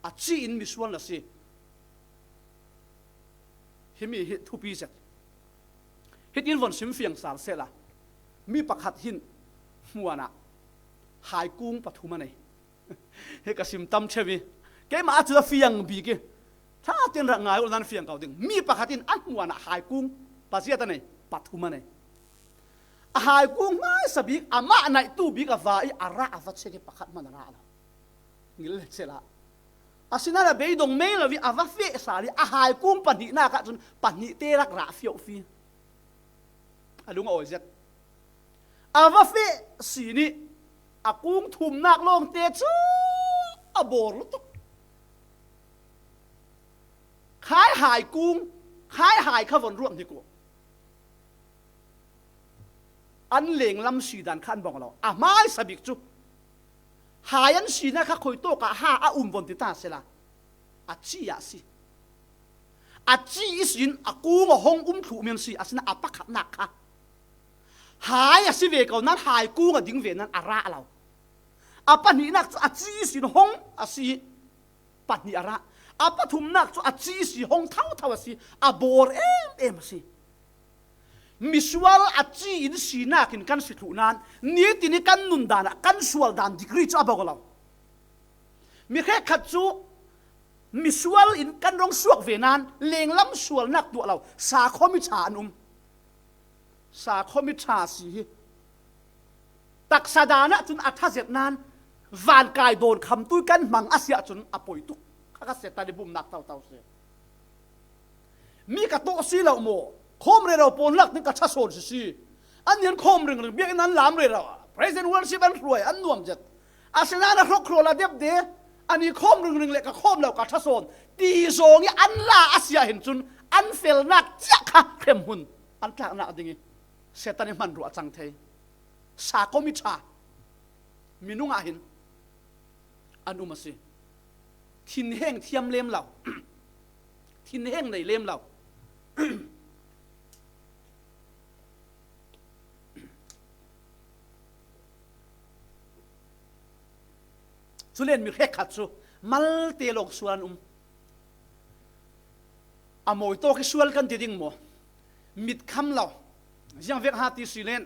a ci in misual na si. Himi hi thupi zet. Hitin von sim fiang sal sehla, mi pakhat hin hmuan ah haikung pathum a nei. Hi ka sim tam ṭheu i, keimah a cu a fiang bik i, ṭha tein rak ngai u, nan fiang ko ding. Mi pakhat in a hmuan ah haikung paziat a nei, pathum a nei. A haikung hmaisa bik, amah naihtu bik a va i, a rah a va check i, pakhat hmanh a rah lo. Ngil le cel ah. Asinain a beidong mei lo i a va feh sal i a haikung pahnihnak ah cun pahnih te rak rah fiauhfi. A lung a awi zet. A va feh sin i a kung thumnak lawngte cu a bawr lutuk. Khai haikung, khai hai kha von ruat hnik uh. An lenglam si dan kha an bawng lo. A hmaisa bik cu hai an sinak kha khuitawk ah ha a um von ti ta sela, a ci ah si. A ci ihsin a kung a hong um thluh men si, asinain a pakhatnak kha hai a si ve ko nan, hai kung a ding ve nan a rah lo. A pahnihnak cu a ci ihsin hong a si. Pahnih a rah. A pathumnak cu a ci ihsi hong thotho a si. A bawr em em a si. Misual a ci in sinak in kan si thluh nan, nitin i kan nun dan ah kan sual dan degree cu a bawk lo. Mi hrekkhat cu misual in kan rung suak ve nan, lenglam sualnak tuah lo, sakhuam i ṭha an um. Sakhuam i ṭha si hi taksa dan ah cun a ṭha zet nan, vankai dawn khamtu i kan hmang a si ahcun a poi tuk. Kha kha Satan i bumnak toto si. Mi ka tawh si lo maw? Khawm rero pawl lak ning ka ṭha sawn si si. An nih an khawm ringring, biakinn an lam rero, praise and worship an hruai, an nuam zet. Asinain a hrawkhrawl a depde, an i khawm ringring le ka khawm lo ka ṭha sawn ti zawng i an la a si ahhin cun an felnak ciah kha hremhmun an tlaknak ding i Satan i hmanruah a cang thei. Sakhuam i ṭha minung ah hin an um a si. Thinheng thiam lem lo, thinheng nei lem lo. Culen mi hrekkhat cu malte lawng sual an um. A mawi tawk i sual kan ti ding maw? Mit kham lo. Ziangvek ha ti si len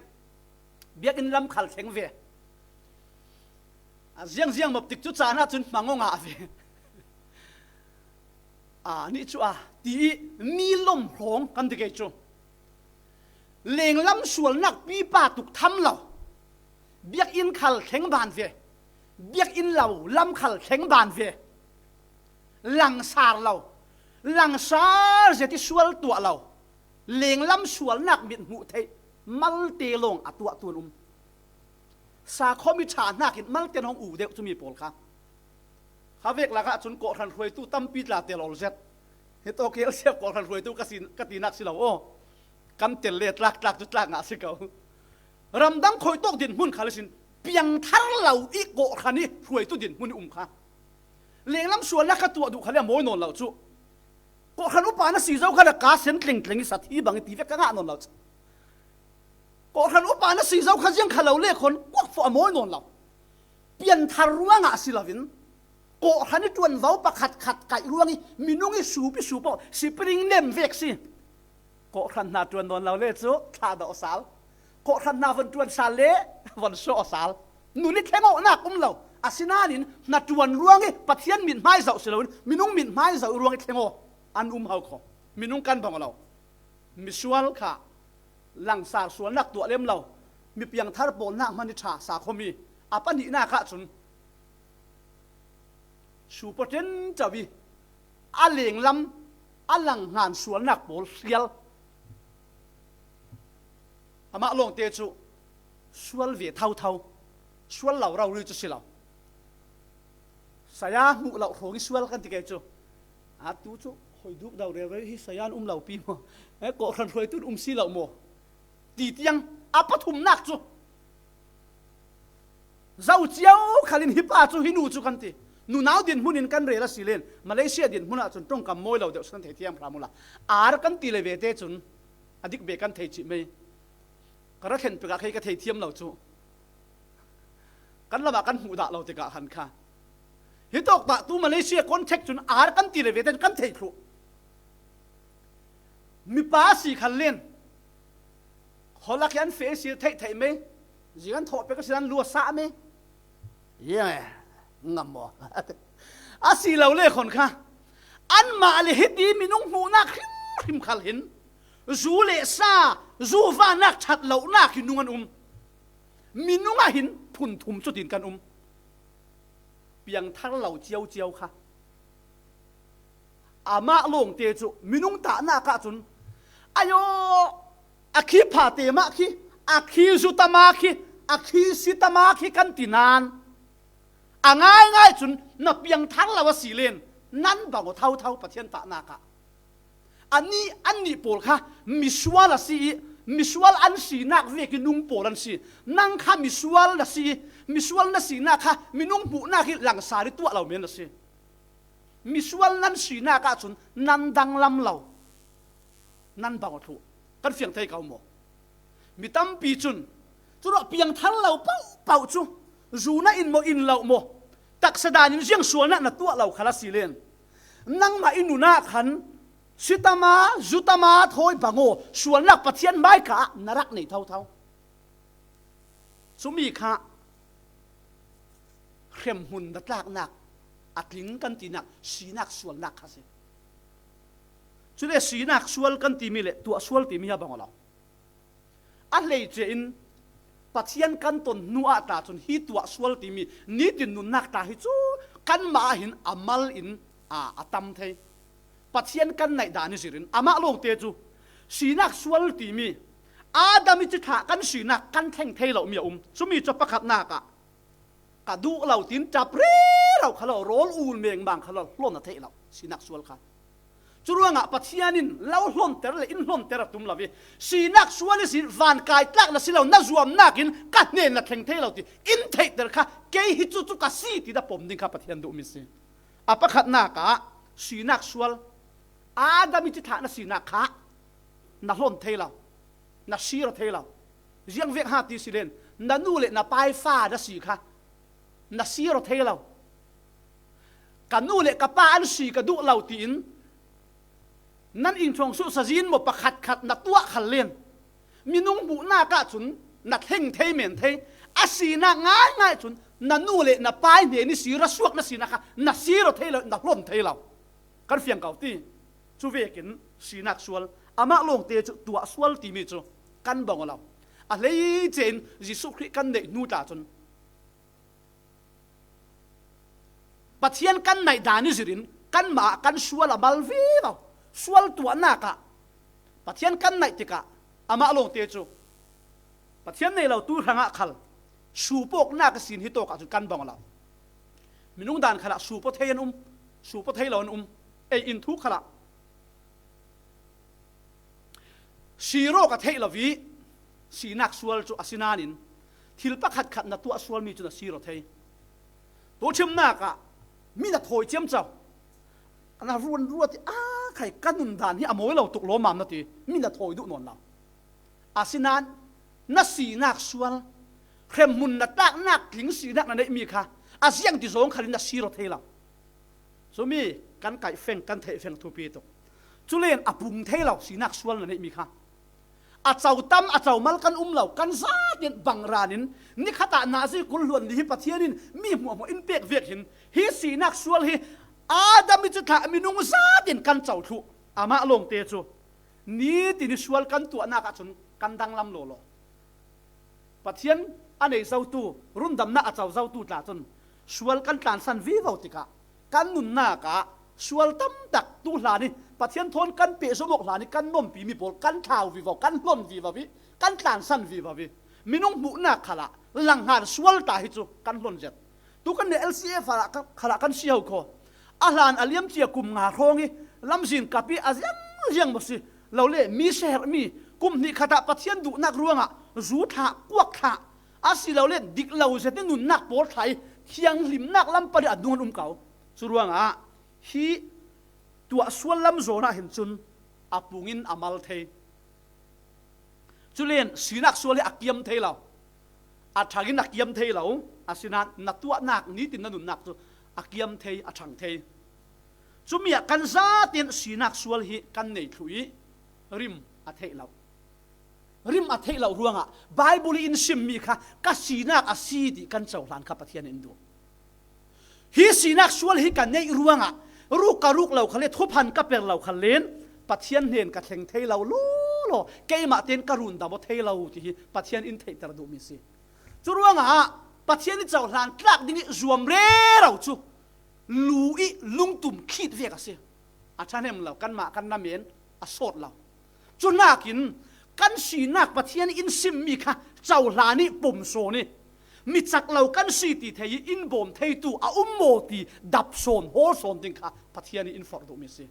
biakinn lam khal thleng ve. A ziangziang mop tik cu caan ah cun hmang aw ngah ve. A nih cu a ti i mi lom hrawng kan ti kei cu. Lenglam sualnak pipa tuk tham lo. Biakinn khal thleng ban ve. Biakinn lo lam khal thleng ban ve. Langsar lo. Langsar zet i sual tuah lo. Lenglam sualnak mit hmuh theih malte lawng a tuah tuan um. Sakhuam i ṭha hnakin malte an hong u deuh cu mi pawl kha. Kha vek lakah cun kawhhran hruaitu tampi tla tel awl zet. Hi tawk i L C F kawhhran hruaitu ka si, ka tinak si lo aw. Kan tel le tlak tlak cu tlak ngah si ko. Ramdang khuitawk dinhmun khal ihsin piangthar lo i kawhhran i hruaitu dinhmun i um kha. Lenglam sualnak kha tuah duh khal i a mawi nawn lo cu. Kawhhran upa na si zo kha le ka sen tlengtleng i sat hi bang i ti vek ka ngah nawn lo cu. Kawhhran upa na si zo kha ziang kha lo le khon kuak fuah a mawi nawn lo. Pianthar ruangah si loin kawhhran i ṭuanvo pakhat khat kaih ruang i minung i sup i sup aw, spring nem vek si. Kawhhran hna ṭuan nawn lo le cu thlah dawh sal. Kawhhran hna von ṭuan sal le von suah aw sal. Nun i thleng awhnak um lo. Asinain hnaṭuan ruang i Pathian mithmai zoh si loin minung mithmai zoh ruang i thleng aw an um hau kho. Minung kan bang aw lo. Misual kha langsar sualnak tuah lem lo. Mi piangthar pawl nak hman i ṭha sa kho mi. A pahnihnak ahcun supo ṭenṭo i a lenglam a langhngan sualnak pawl hrial. Amah lawngte cu sual ve thotho, sual lo rori cu si lo. Saya hmuh loh hrawng i sual kan ti kei cu. Atu cu hoi duk do rero hi saya an um lo pi maw? Eh, kawhhran hruaitu an um si lo maw? Ti tiang a pathumnak cu zo cio khalin hi pa cu hi nu cu kan ti. Nunau dinhmun in kan rel a si len Malaysia dinhmun ahcun ṭongkam mawi lo deuh si kan thei thiam hram ula. Ar kan ti le ve te cun a dik ve kan thei cih mei. Ka ra thlen pek ah kei ka thei thiam lo cu. Kan lamah kan hmuh dah lo tikah khan kha. Hi tawk dah tu Malaysia context cun ar kan ti le ve te cun kan thei thluh. Mipa si khal len. Holak hi an feh si theih theih mei. Zi kan thawh pek a si an lua sah mei. Ye, ngam maw? A si lo le khon kha. Anmah le hiti minung hmuhnak hrimhrim khal hin. Zu le sa, zu vanak ṭhat lonak hi nung an um. Minung ah hin phun thum cutin kan um. Piangthar lo cio cio kha. Amah lawngte cu minung tahnak ahcun, ayo, a khi phate mah khi, a khi zutama khi, a khi sitama khi kan ti nan. A ngaingai cun na piangthar lo a si len, nan bang aw thotho Pathian tahnak ah. Anih, annih pawl kha misual a si i, misual an sinak vekin nung pawl an si. Nang kha misual na si i, misual na sinak kha minung hmuhnak i langsar i tuah lo men na si. Misual nan sinak ahcun nan danglam lo, nan bang aw thluh. Kan fiang thei ko maw? Mi tampi cun, curuah piangthar lo paohpaoh cu, zu na in maw, in lo maw, taksa dan in ziang sualnak na tuah lo khal a si len. Nangmah i nun ah khan, sitama, zutama, thawi bang aw, sualnak Pathian hmaika ah na rak nei thotho. Cumi kha hremhmun na tlaknak a tling kan tinak sinak sualnak kha si. Cule sinak sual kan timi le tuah sual timi hi a bang aw lo. A hleice in Pathian kan ton hnu ah ta cun hi tuah sual timi nitin nunnak ta hi cu kanmah ah hin a mal in a, a tam thei. Pathian kan naih dan i zirin amah lawngte cu sinak sual timi Adam i cithlah kan sinak kan thleng thei lomi a um. Cumi cu pakhatnak ah ka duh lo tiin ṭap rero kha lo, rawl ul mengmang kha lo, hlon a theih lo, sinak sual kha. Curuangah Pathian in lo hlonter le in hlonter a tum lo i, sinak sual ihsin van kai tlak na si lo, na zuamnak in ka hnen na thleng thei lo ti in theihter kha, kei hi cucu ka si ti na pom ding kha Pathian duhmi si. A pakhatnak ah sinak sual, Adam i cithlah na sinak kha na hlon thei lo, na sir aw thei lo. Ziangvek ha ti si len, na nu le na pai fa na si kha na sir aw thei lo. Ka nu le ka pa an si ka duh lo tiin nan inthong suhsa zin maw pakhat khat na tuah khal len. Minung hmuhnak ahcun na thleng thei men thei. A sinak ngaingai cun na nu le na pai hnen i sir a suak na sinak kha na sir aw thei lo, na hlon thei lo. Kan fiang ko ti. Cu vekin sinak sual, amah lawngte cu tuah sual timi cu kan bang aw lo. A hleice in Jesuh Khrih kan neih hnu ta cun Pathian kan naih dan i zirin kanmah ah kan sual a mal vivo. Sual tuahnak ah Pathian kan naih tikah amah lawngte cu Pathian nei lo tu hrangah khal suupawknak ihsin hi tawk ahcun kan bang aw lo. Minung dan khalah suupaw thei an um, suupaw thei lo an um. Ei in thu khalah sir aw ka theih lo i sinak sual cu a si nain thil pakhat khat na tuah sualmi cu na sir aw thei. Tuchimnak ah mi na thawi ciamco. Kan a ruan ruat i a khai ka nun dan hi a mawi lo tuk lawmmam na ti mi na thawi duh nawn lo. Asinain na sinak sual, hremhmun na tlaknak tling sinak na neihmi kha a ziang ti zawng khalin na sir aw thei lo. Cumi kan kaih feng, kan theih feng thupi tuk. Culen a pung thei lo sinak sual na neihmi kha. A co tam, a co mal kan um lo, kan zatin bang ranin ni khatah nazi kul hluan li hi Pathian in mi hmuahhmuah in pek vek hin, hi sinak sual hi Adam i cithlah minung zatin kan co thluh. Amah lawngte cu nitin i sual kan tuahnak ahcun kan danglam lawlaw. Pathian a nei zotu, rundamnak a co zotu tla cun sual kan tlansan vivo tikah kan nunnak ah sual tamtak tu hlan i Pathian thawn kan pehzom awk hlan i kan nuampimi pawl kan thlau vivo, kan hlon vivo i kan tlansan vivo i minung hmuhnak khalah langhngan sual ta hi cu kan hlon zet. Tu kan neh L C F khalah kan, khalah kan si ho kho. A hlan a liamcia kum nga hrawng i lamzin kap i a ziangziang maw si lo le, mi siaherhmi kum hnih khatah Pathian duhnak ruangah zu thlah, kuak thlah, a si lo le dik lo zet i nunnak pawl thlah i thianghlimnak lam pan i a dung an um ko. Cu ruangah hi tuah sual lam zawn ah hin cun a pung in a mal thei. Culen sinak sual hi a kiam thei lo, a thang in a kiam thei lo, asinain na tuahnak nitin na nunnak cu a kiam thei, a thang thei. Cumi ah kan zaten sinak sual hi kan nei thluh i rim a theih lo. Rim a theih lo ruangah Baibal i in simmi kha ka sinak a si ti kan cohlan kha Pathian in duh. Hi sinak sual hi ka neih ruangah ruk ka ruk lo kha le, thuphan ka per lo kha len Pathian hnen ka thleng thei lo lawlaw, keimah tein ka rundam aw thei lo ti hi Pathian in theihter duhmi si. Cu ruangah Pathian i cohlan tlak ding i zuam rero cu lu i lungtum khit vek a si. A ṭhahnem lo, kanmah kan namen a sawt lo. Cuhnakin kan sinak Pathian in simmi kha cohlan i pom sawn i mi cak lo kan si ti thei i in bawm theitu a um maw ti dap sawn, hawl sawn ding kha Pathian i in forh duhmi si.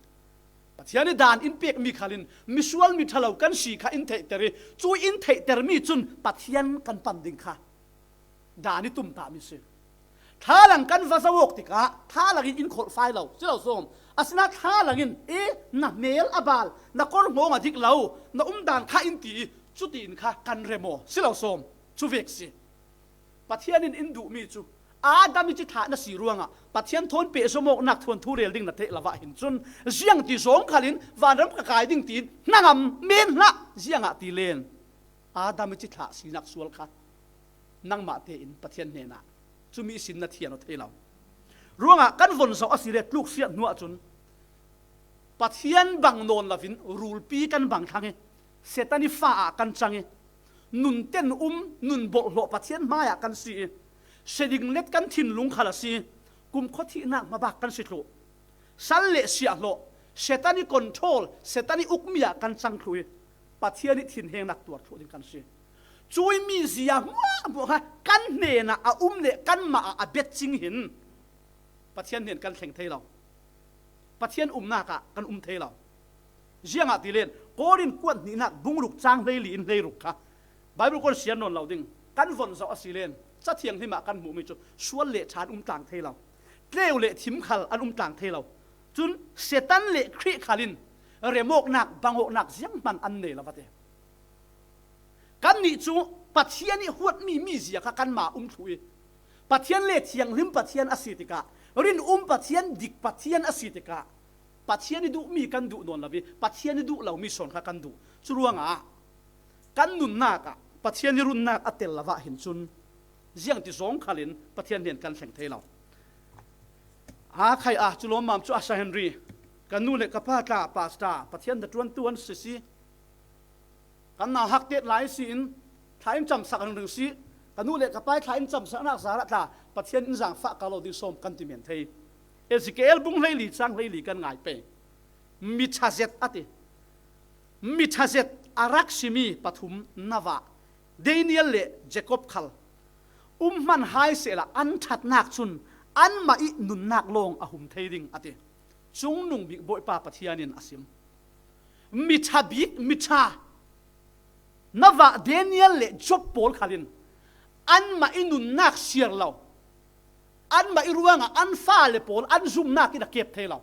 Pathian i dan in pekmi khalin misual mi ṭha lo kan si kha in theihter i cu in theihtermi cun Pathian kan pan ding kha dan i tumtahmi si. Thlalang kan va zoh awk tikah thlalang in in kholhfai lo, si lo sawm. Asinain thlalang in, e, na hmel a bal, na kawrhnawng a dik lo, na umdan kha in ti i cutiin kha kan rem aw, si lo sawm. Cu vek si. Pathian in in duhmi cu Adam i cithlah na si ruangah Pathian thawn pehzom awknak thuanthu rel ding na theih lo ah hin cun ziangti zawng khalin vanram ka kai ding tiin hnangam men hlah, ziangah ti len Adam i cithlah sinak sual kha nangmah tein Pathian hnenah cumi sin na thian aw thei lo. Ruangah kan von zoh a si le tluksiat hnu ahcun Pathian bang nawn loin rulpi kan bang thlang i Satan i fa ah kan cang i nunten um, nun bawlhhlawh Pathian hmaiah kan si i seding let kan thinlung khal a si i kumkhua thihnak hmabak kan si thluh. Sal le siahhlawh, Satan i control, Satan i ukmi ah kan cang thluh i Pathian i thinhengnak tuar thluh ding kan si. Cui mizia hmuahhmuah kha kan hnenah a um le kanmah ah a bet cing hin Pathian hnen kan thleng thei lo. Pathian umnak ah kan um thei lo. Ziangah ti len Korin kuat hnihnak bung ruk cang hleili in hleiruk kha Baibal kan sian nawn lo ding. Kan von zoh a si len Ca Thianghlim ah kan hmuhmi cu sual le ṭha an um tlang thei lo. Tleu le thim khal an um tlang thei lo. Cun Satan le Khrih khal in remawknak, bangawknak zianghman an nei lo va ti. Kannih cu Pathian i huatmi mizia kha kanmah um thluh i Pathian le thianghlim Pathian a si tikah, rinum Pathian, dik Pathian a si tikah, Pathian i duhmi kan duh nawn lo i Pathian i duh lomi sawn kha kan duh. Cu ruangah kan nunnak ah Pathian i runnak a tel lo ah hin cun ziangti zawng khalin Pathian hnen kan thleng thei lo. Aa khai ah cu lawmmam cu a sa Henry, ka nu le ka pa tla pastor, Pathian hnaṭuantu an si si. Kan nauhak tet lai si in thla in camsak ringring si. Ka nu le ka pa i thla in camsaknak zarah tla Pathian in zaangfah ka lo ding sawm kan ti men thei. Ezekiel bung hleili cang hleili kan ngai pei. Mi ṭha zet a ti. Mi ṭha zet a rak simi pathum na vah, Daniel le Jacob khal. Um hman hai sehla an ṭhatnak cun anmah i nunnak lawng a hum thei ding a ti. Cungnung bik Bawipa Pathian in a sim. Mi ṭha bik, mi ṭha na vah Daniel le Job pawl khalin anmah i nunnak siar lo, anmah i ruangah an fale pawl an zumnak in a kep thei lo.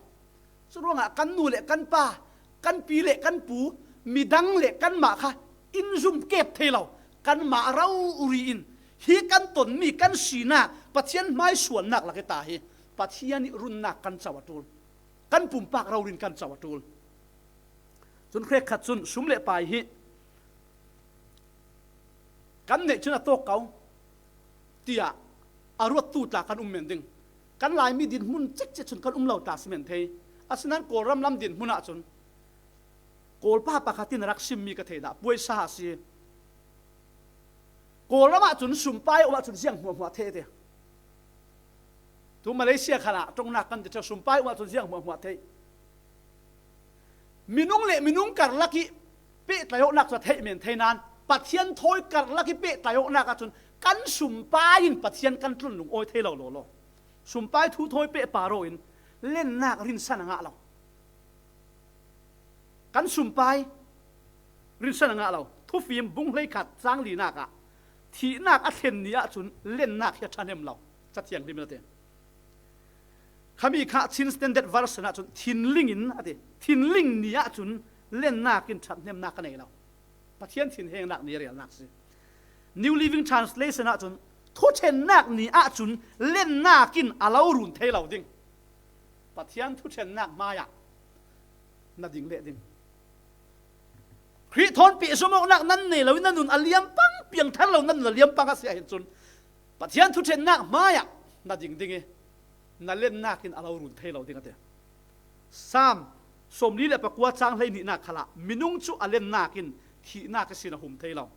Cu ruangah kan nu le kan pa, kan pi le kan pu, midang le kanmah kha in zum kep thei lo. Kanmah rori in hi kan tonmi kan sinak Pathian hmaisualnak lak i ta hi Pathian i runnak kan co a ṭul. Kan pumpak rori in kan co a ṭul. Cun hrekkhat cun sum le pai hi Kan neih cun a tawk ko tiah a ruattu tla kan um men ding. Kan Laimi dinhmun cikcek cun kan um lo tla si men thei. Asinain Kawlram lam dinhmun ah cun Kawlpa pakhat in a rak simmi ka theih dah, Puai Sa a si. Kawlram ah cun sumpai um ahcun ziang hmuahhmuah thei ti. Tu Malaysia khan ah ṭongnak kan ti ṭheu, sumpai um ahcun ziang hmuahhmuah thei. Minung le minung karlak i pehtlaihawknak cu a theih men thei nain Pathian thawi karlak i pehtlaihawknak ahcun kan sumpai in Pathian kan tlun lungawi thei lo lawlaw. Sumpai thu thawi pehpar aw in lennak rinsan a ngah lo. Kan sumpai rinsan a ngah lo. Thufim bung hleikhat cang linak ah thihnak a thlen ni ahcun lennak hi a ṭhahnem lo. Cathiang hlim in a ti. Khami kha Chin Standard Version ahcun thinling in a ti. Thinling ni ahcun lennak in ṭhathnemnak ka nei lo. Pathian thinhengnak ni a relnak si. New Living Translation ahcun thuṭhennak ni ahcun lennak in a lo run thei lo ding. Pathian thuṭhennak hmaiah na ding leh ding. Khrih thawn pehzom awknak nan nei lo i na nun a liampang, piangthar lo na nun a liampang a si ahhin cun Pathian thuṭhennak hmaiah na ding ding i na lennak in a lo run thei lo ding a ti. Sam sawmli le pakua cang hleihnihnak khalah minung cu a lennak in thihnak ihsin a hum thei lo.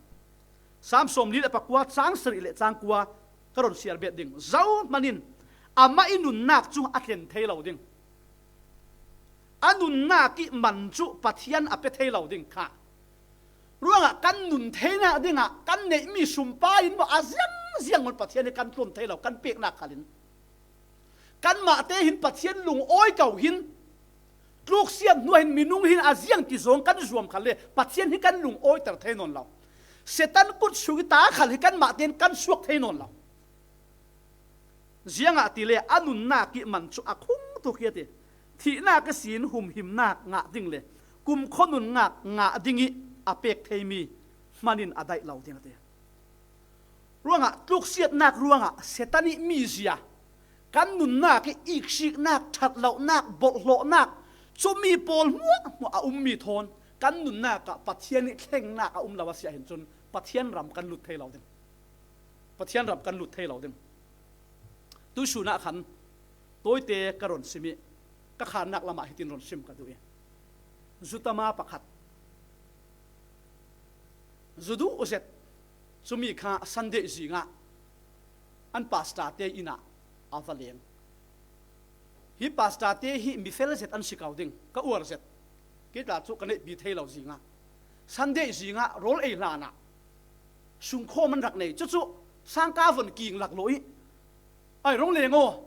Sam sawmli le pakua cang sarih le cang kua ka ron siar bet ding. Zohman in amah i nunnak cu a thlen thei lo ding. A nunnak i man cu Pathian a pe thei lo ding kha. Ruangah kan nun theinak dingah kan neihmi sumpai in maw a ziangziang ngun Pathian hi kan tlun thei lo, kan peknak khal in. Kanmah te hin Pathian lungawi ko hin tluksiat hnuah hin minung hin a ziang ti zong kan zuam khal le Pathian hi kan lungawiter thei nawn lo. Satan kut sung i ta khal hi kanmah tein kan suak thei nawn lo. Ziangahtile a nunnak i man cu a khung tuk hi a ti. Thihnak ihsin humhimnak ngah ding le kumkhua nunnak ngah ding i a pek theimi hman in a daih lo ding a ti. Ruangah tluksiatnak ruangah Satan i mizia, kan nunnak i iksiknak, ṭhatlonak, bolhhlawhnak, cumi pawl hmuahhmuah a ummi thawn kan nunnak ah Pathian i thlengnak a um lo a si ahhin cun Pathian ram kan lut thei lo ding. Pathian ram kan lut thei lo ding. Tuihsun ah khan tawite ka ron sim i ka khannak lamah hitin ron sim ka duh i zutama pakhat zu duh zet cumi kha Sunday zingah an pastor te inn ah a va leng. Hi pastor te hi mifel zet an si ko ding, ka uar zet. Kei tla cu ka neihpi thei lo zingah Sunday zingah rawl ei hlanah sungkhawm an rak nei. Cucu sangka von king lak lo i, "Ai, rong leng aw,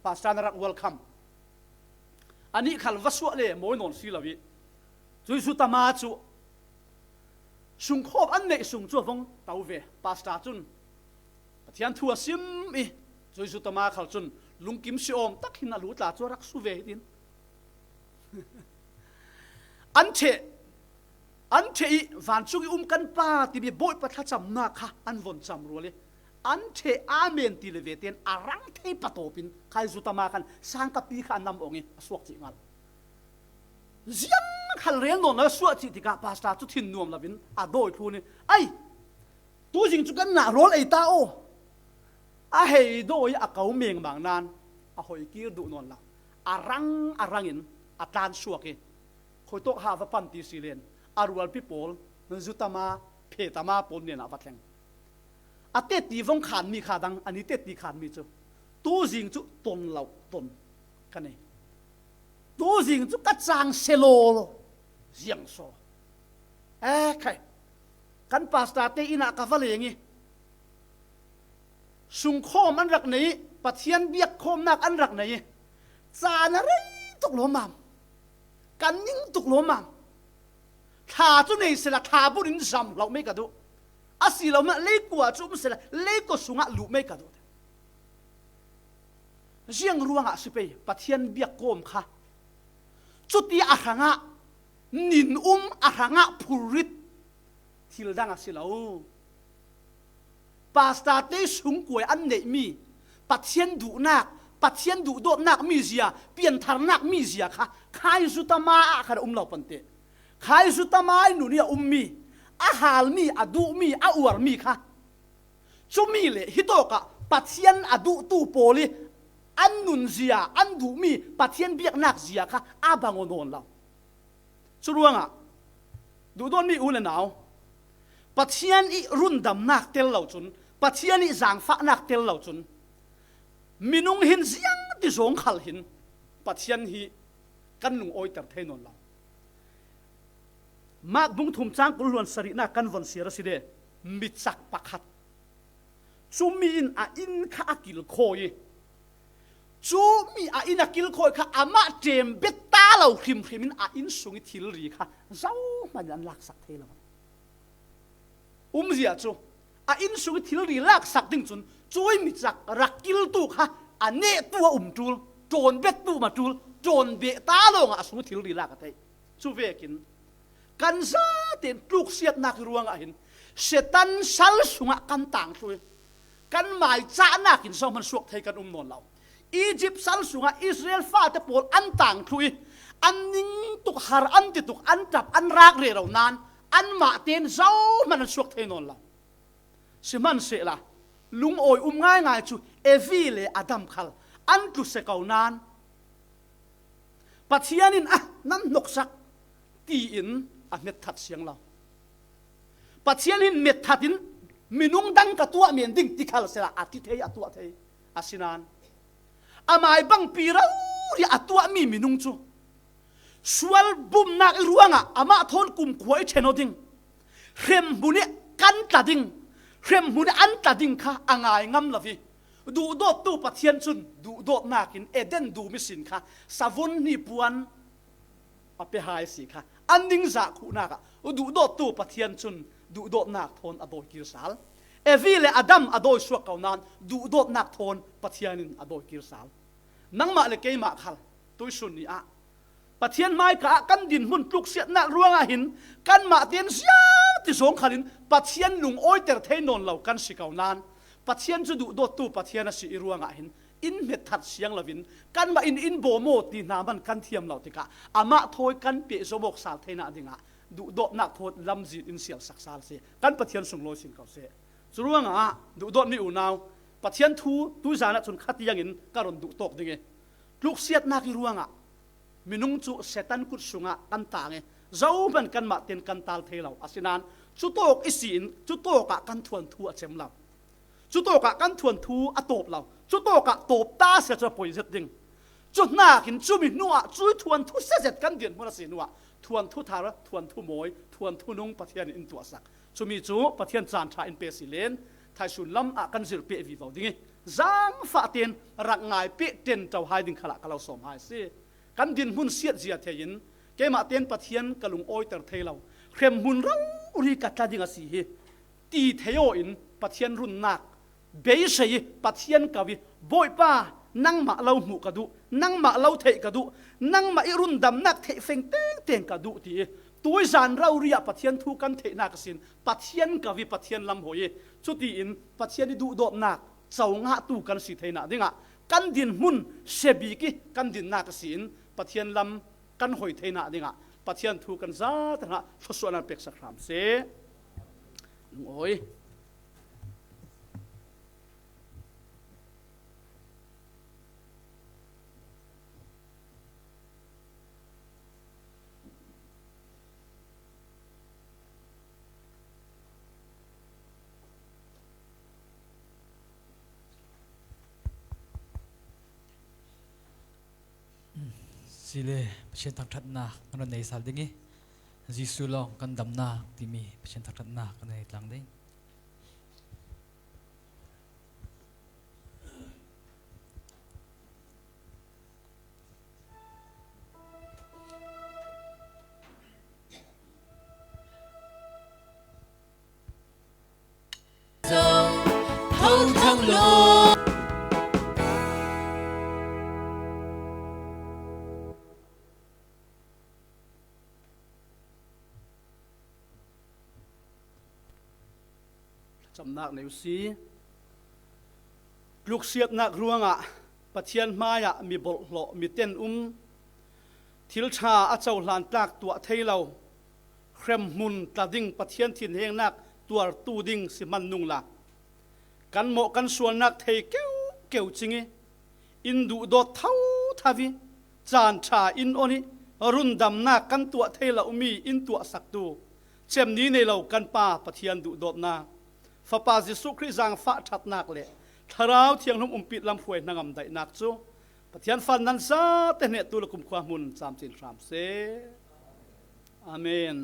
pastor na rak welcome." Anih khal va suah le mawi nawn si lo i cui zutama cu sungkhawm an neih sung cu a vong to ve. Pastor cun Pathian thu a sim i cui zutama khal cun lungkim si awm tak hin a lu tla cu a rak su ve hitin an ṭheh, an ṭheh i vancung i um kan Pa timi Bawipa thlacamnak kha an von cam rual i an ṭheh amen ti le ve tein a rang thei patawp in khai zutama khan sangkapi kha a nam awng i a suak cih ngal. Ziang khal rel nawn lo suah cih tikah pastor cu thin nuam lo in a dawi thlun i, "Ai, tuzing cu kan nah rawl ei ta aw." A hei dawi a ko mengmang nain a hoi kir duh nawn lo. A rang a rang in a tlan suak i khuitawk ha va pan ti si len a rualpi pawl, zutama, phetama pawl hnenah va thleng. A tetti vong khanmi kha dang, a ni tetti khanmi cu tuzing cu ton lo ton ka nei. Tuzing cu ka cang selaw ziang saw. Eh, khai. Kan pastor te inn ah ka va leng i sungkhawm an rak nei i Pathian biakkhawmnak an rak nei i caan a rei tuk lawmmam, kan ning tuk lawmmam. Thla cu nei sela thla bunin zam hloh mei ka duh. A si lo mah leikua cu um sela leikua sungah luh mei ka duh. Ziang ruangah si pei Pathian biak kawm kha. Cuti a hrangah nin um a hrangah phurrit thil dang a si lo. Pastor te sungkuai an neihmi Pathian duhnak, Pathian duhdawtnak mizia, piantharnak mizia kha khai zutama ah khan a um lo pante. Khai zutama i nun i a ummi, a halmi, a duhmi, a uarmi kha Cumi le hitawkah Pathian a duhtu pawl ih an nunzia, an duhmi Pathian biaknak zia kha a bang aw nawn lo. Curuangah duhdawtmi u le nau, Pathian ih rundamnak tel lo cun, Pathian ih zangfahnak tel lo cun, minung hin ziangti zawng khal hin Pathian hi kan lungawiter thei nawn lo. Mark bung thum cang kul hluan sarihnak kan von siar a si de, micak pakhat. Cumi in a inn kha a kilkhawi ih, cumi a inn a kilkhawi kha amah ṭem bet ta lo hrimhrim in a inn sung ih thilri kha zohman in an laksak thei lo. Umzia cu a inn sung ih thilri laksak ding cun cui micak rak kiltu kha a nehtu a um ṭul, ṭawn bettu ma ṭul, ṭawn beh ta lawngah a sung ih thilri lak a theih. Cuvekin kan zaten tluksiatnak ih ruangah hin Satan sal sungah kan tangthluh ih, kan maicahnak in zohman suak thei kan um nawn lo. Egypt sal sungah Israel fate pawl an tangthluh ih, an ning tuk har an ti tuk, an ṭap an rak rero nain anmah tein zohman an suak thei nawn lo. Sihmanhsehlaw lungawi um ngaingai cu Evi le Adam khal an tlu se ko nain Pathian in, "Ah, nan hnoksak," tiin a hmetthat siang lo. Pathian in hmetthat in, "Minung dang ka tuah men ding," ti khal sehla a ti thei, a tuah thei. Asinain amai bangpi rori a tuahmi minung cu sual bumnak ih ruangah amah thawn kumkhua ih ṭhen aw ding, hremhmun ih kan tla ding, hremhmun ih an tla ding kha a ngai ngam lo ih, duhdawttu Pathian cun duhdawtnak in Eden dum ihsin kha savun hnih puan a pe hai si kha an ningzah khuhnak ah duhdawttu Pathian cun duhdawtnak thawn a dawikir sal. Evi le Adam a dawisuak ko nain duhdawtnak thawn Pathian in a dawikir sal. Nangmah le keimah khal tuihsun ni ah Pathian hmaika ah kan dinhmun tluksiatnak ruangah hin kanmah tein ziangti zawng khalin Pathian lungawiter thei nawn lo kan si ko nain, Pathian cu duhdawttu Pathian a si ih ruangah hin in hmetthat siang loin kanmah in in bawm aw ti hna man kan thiam lo tikah amah thawi kan pehzom awk sal theinak dingah duhdawtnak thawn lamzin in sialsak sal si. Kan Pathian sunglawi sin ko seh. Curuangah duhdawtmi unau, Pathian thu tuizan ah cun khatiang in ka run duhtawk ding ih, tluksiatnak ih ruangah minung cu Satan kut sungah kan tang ih, zohman kanmah tein kan tal thei lo. Asinain cutawk ihsin cutawk ah kan thuanthu a cem lo. Cutawk ah kan thuanthu a tawp lo. Cutawk ah tawp ta si ahcun a poi zet ding. Cu hnakin cumi hnuah cui thuanthu siazet kan dinhmun a si hnuah thuanthu thar, thuanthu mawi, thuanthu nung Pathian in in tuahsak. Cumi cu Pathian caan ṭha in pe si len thaisun lam ah kan zirh peh vivo ding ih, zangfah tein rak ngai peh ṭenṭo hai ding khalah ka lo sawm hai a si. Kan dinhmun siatzia thei in, keimah tein Pathian ka lungawiter thei lo, hremhmun rori ka tla ding a si hi, ti thei aw in Pathian runnak beisei ih Pathian ko ih, "Bawipa, nangmah lo hmuh ka duh, nangmah lo theih ka duh, nangmah ih rundamnak theih feng tengteng ka duh," ti ih tuizan rori ah Pathian thu kan theihnak ihsin Pathian ko ih Pathian lam hawi ih, cutiin Pathian ih duhdawtnak co ngahtu kan si theinak dingah kan dinhmun siabik ih kan dinnak ihsin Pathian lam kan hoi theinak dingah Pathian thu kan zate hna thluasuahnak peksak hram seh. Lungawi. Sile, Pathian thangṭhatnak kan run nei sal ding ih, Jesuh lawng kan damnak timi Pathian thangṭhatnak kan run nei tlang ding. Thlacamnak nei uhsi. Tluksiatnak ruangah Pathian hmaiah mi bolhhlawh, mi ten um, thil ṭha a cohlan tlak tuah thei lo, hremhmun tla ding Pathian thinhengnak tuartu ding si hman nung la, kan mawh kan sualnak thei keuhkeuh cing i, in duhdawt thotho i, caan ṭha in on i, rundamnak kan tuah thei lo mi in tuahsaktu, cem ni nei lo kan Pa Pathian duhdawtnak, Fapa Jesuh Khrih zaangfah ṭhatnak le Thlarau Thianghlim umpit lamhruai hnangam daihnak cu Pathian fa nan zate hneh tu le kumkhua hmun camcin hram seh. Amen.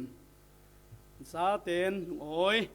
Zaten lungawi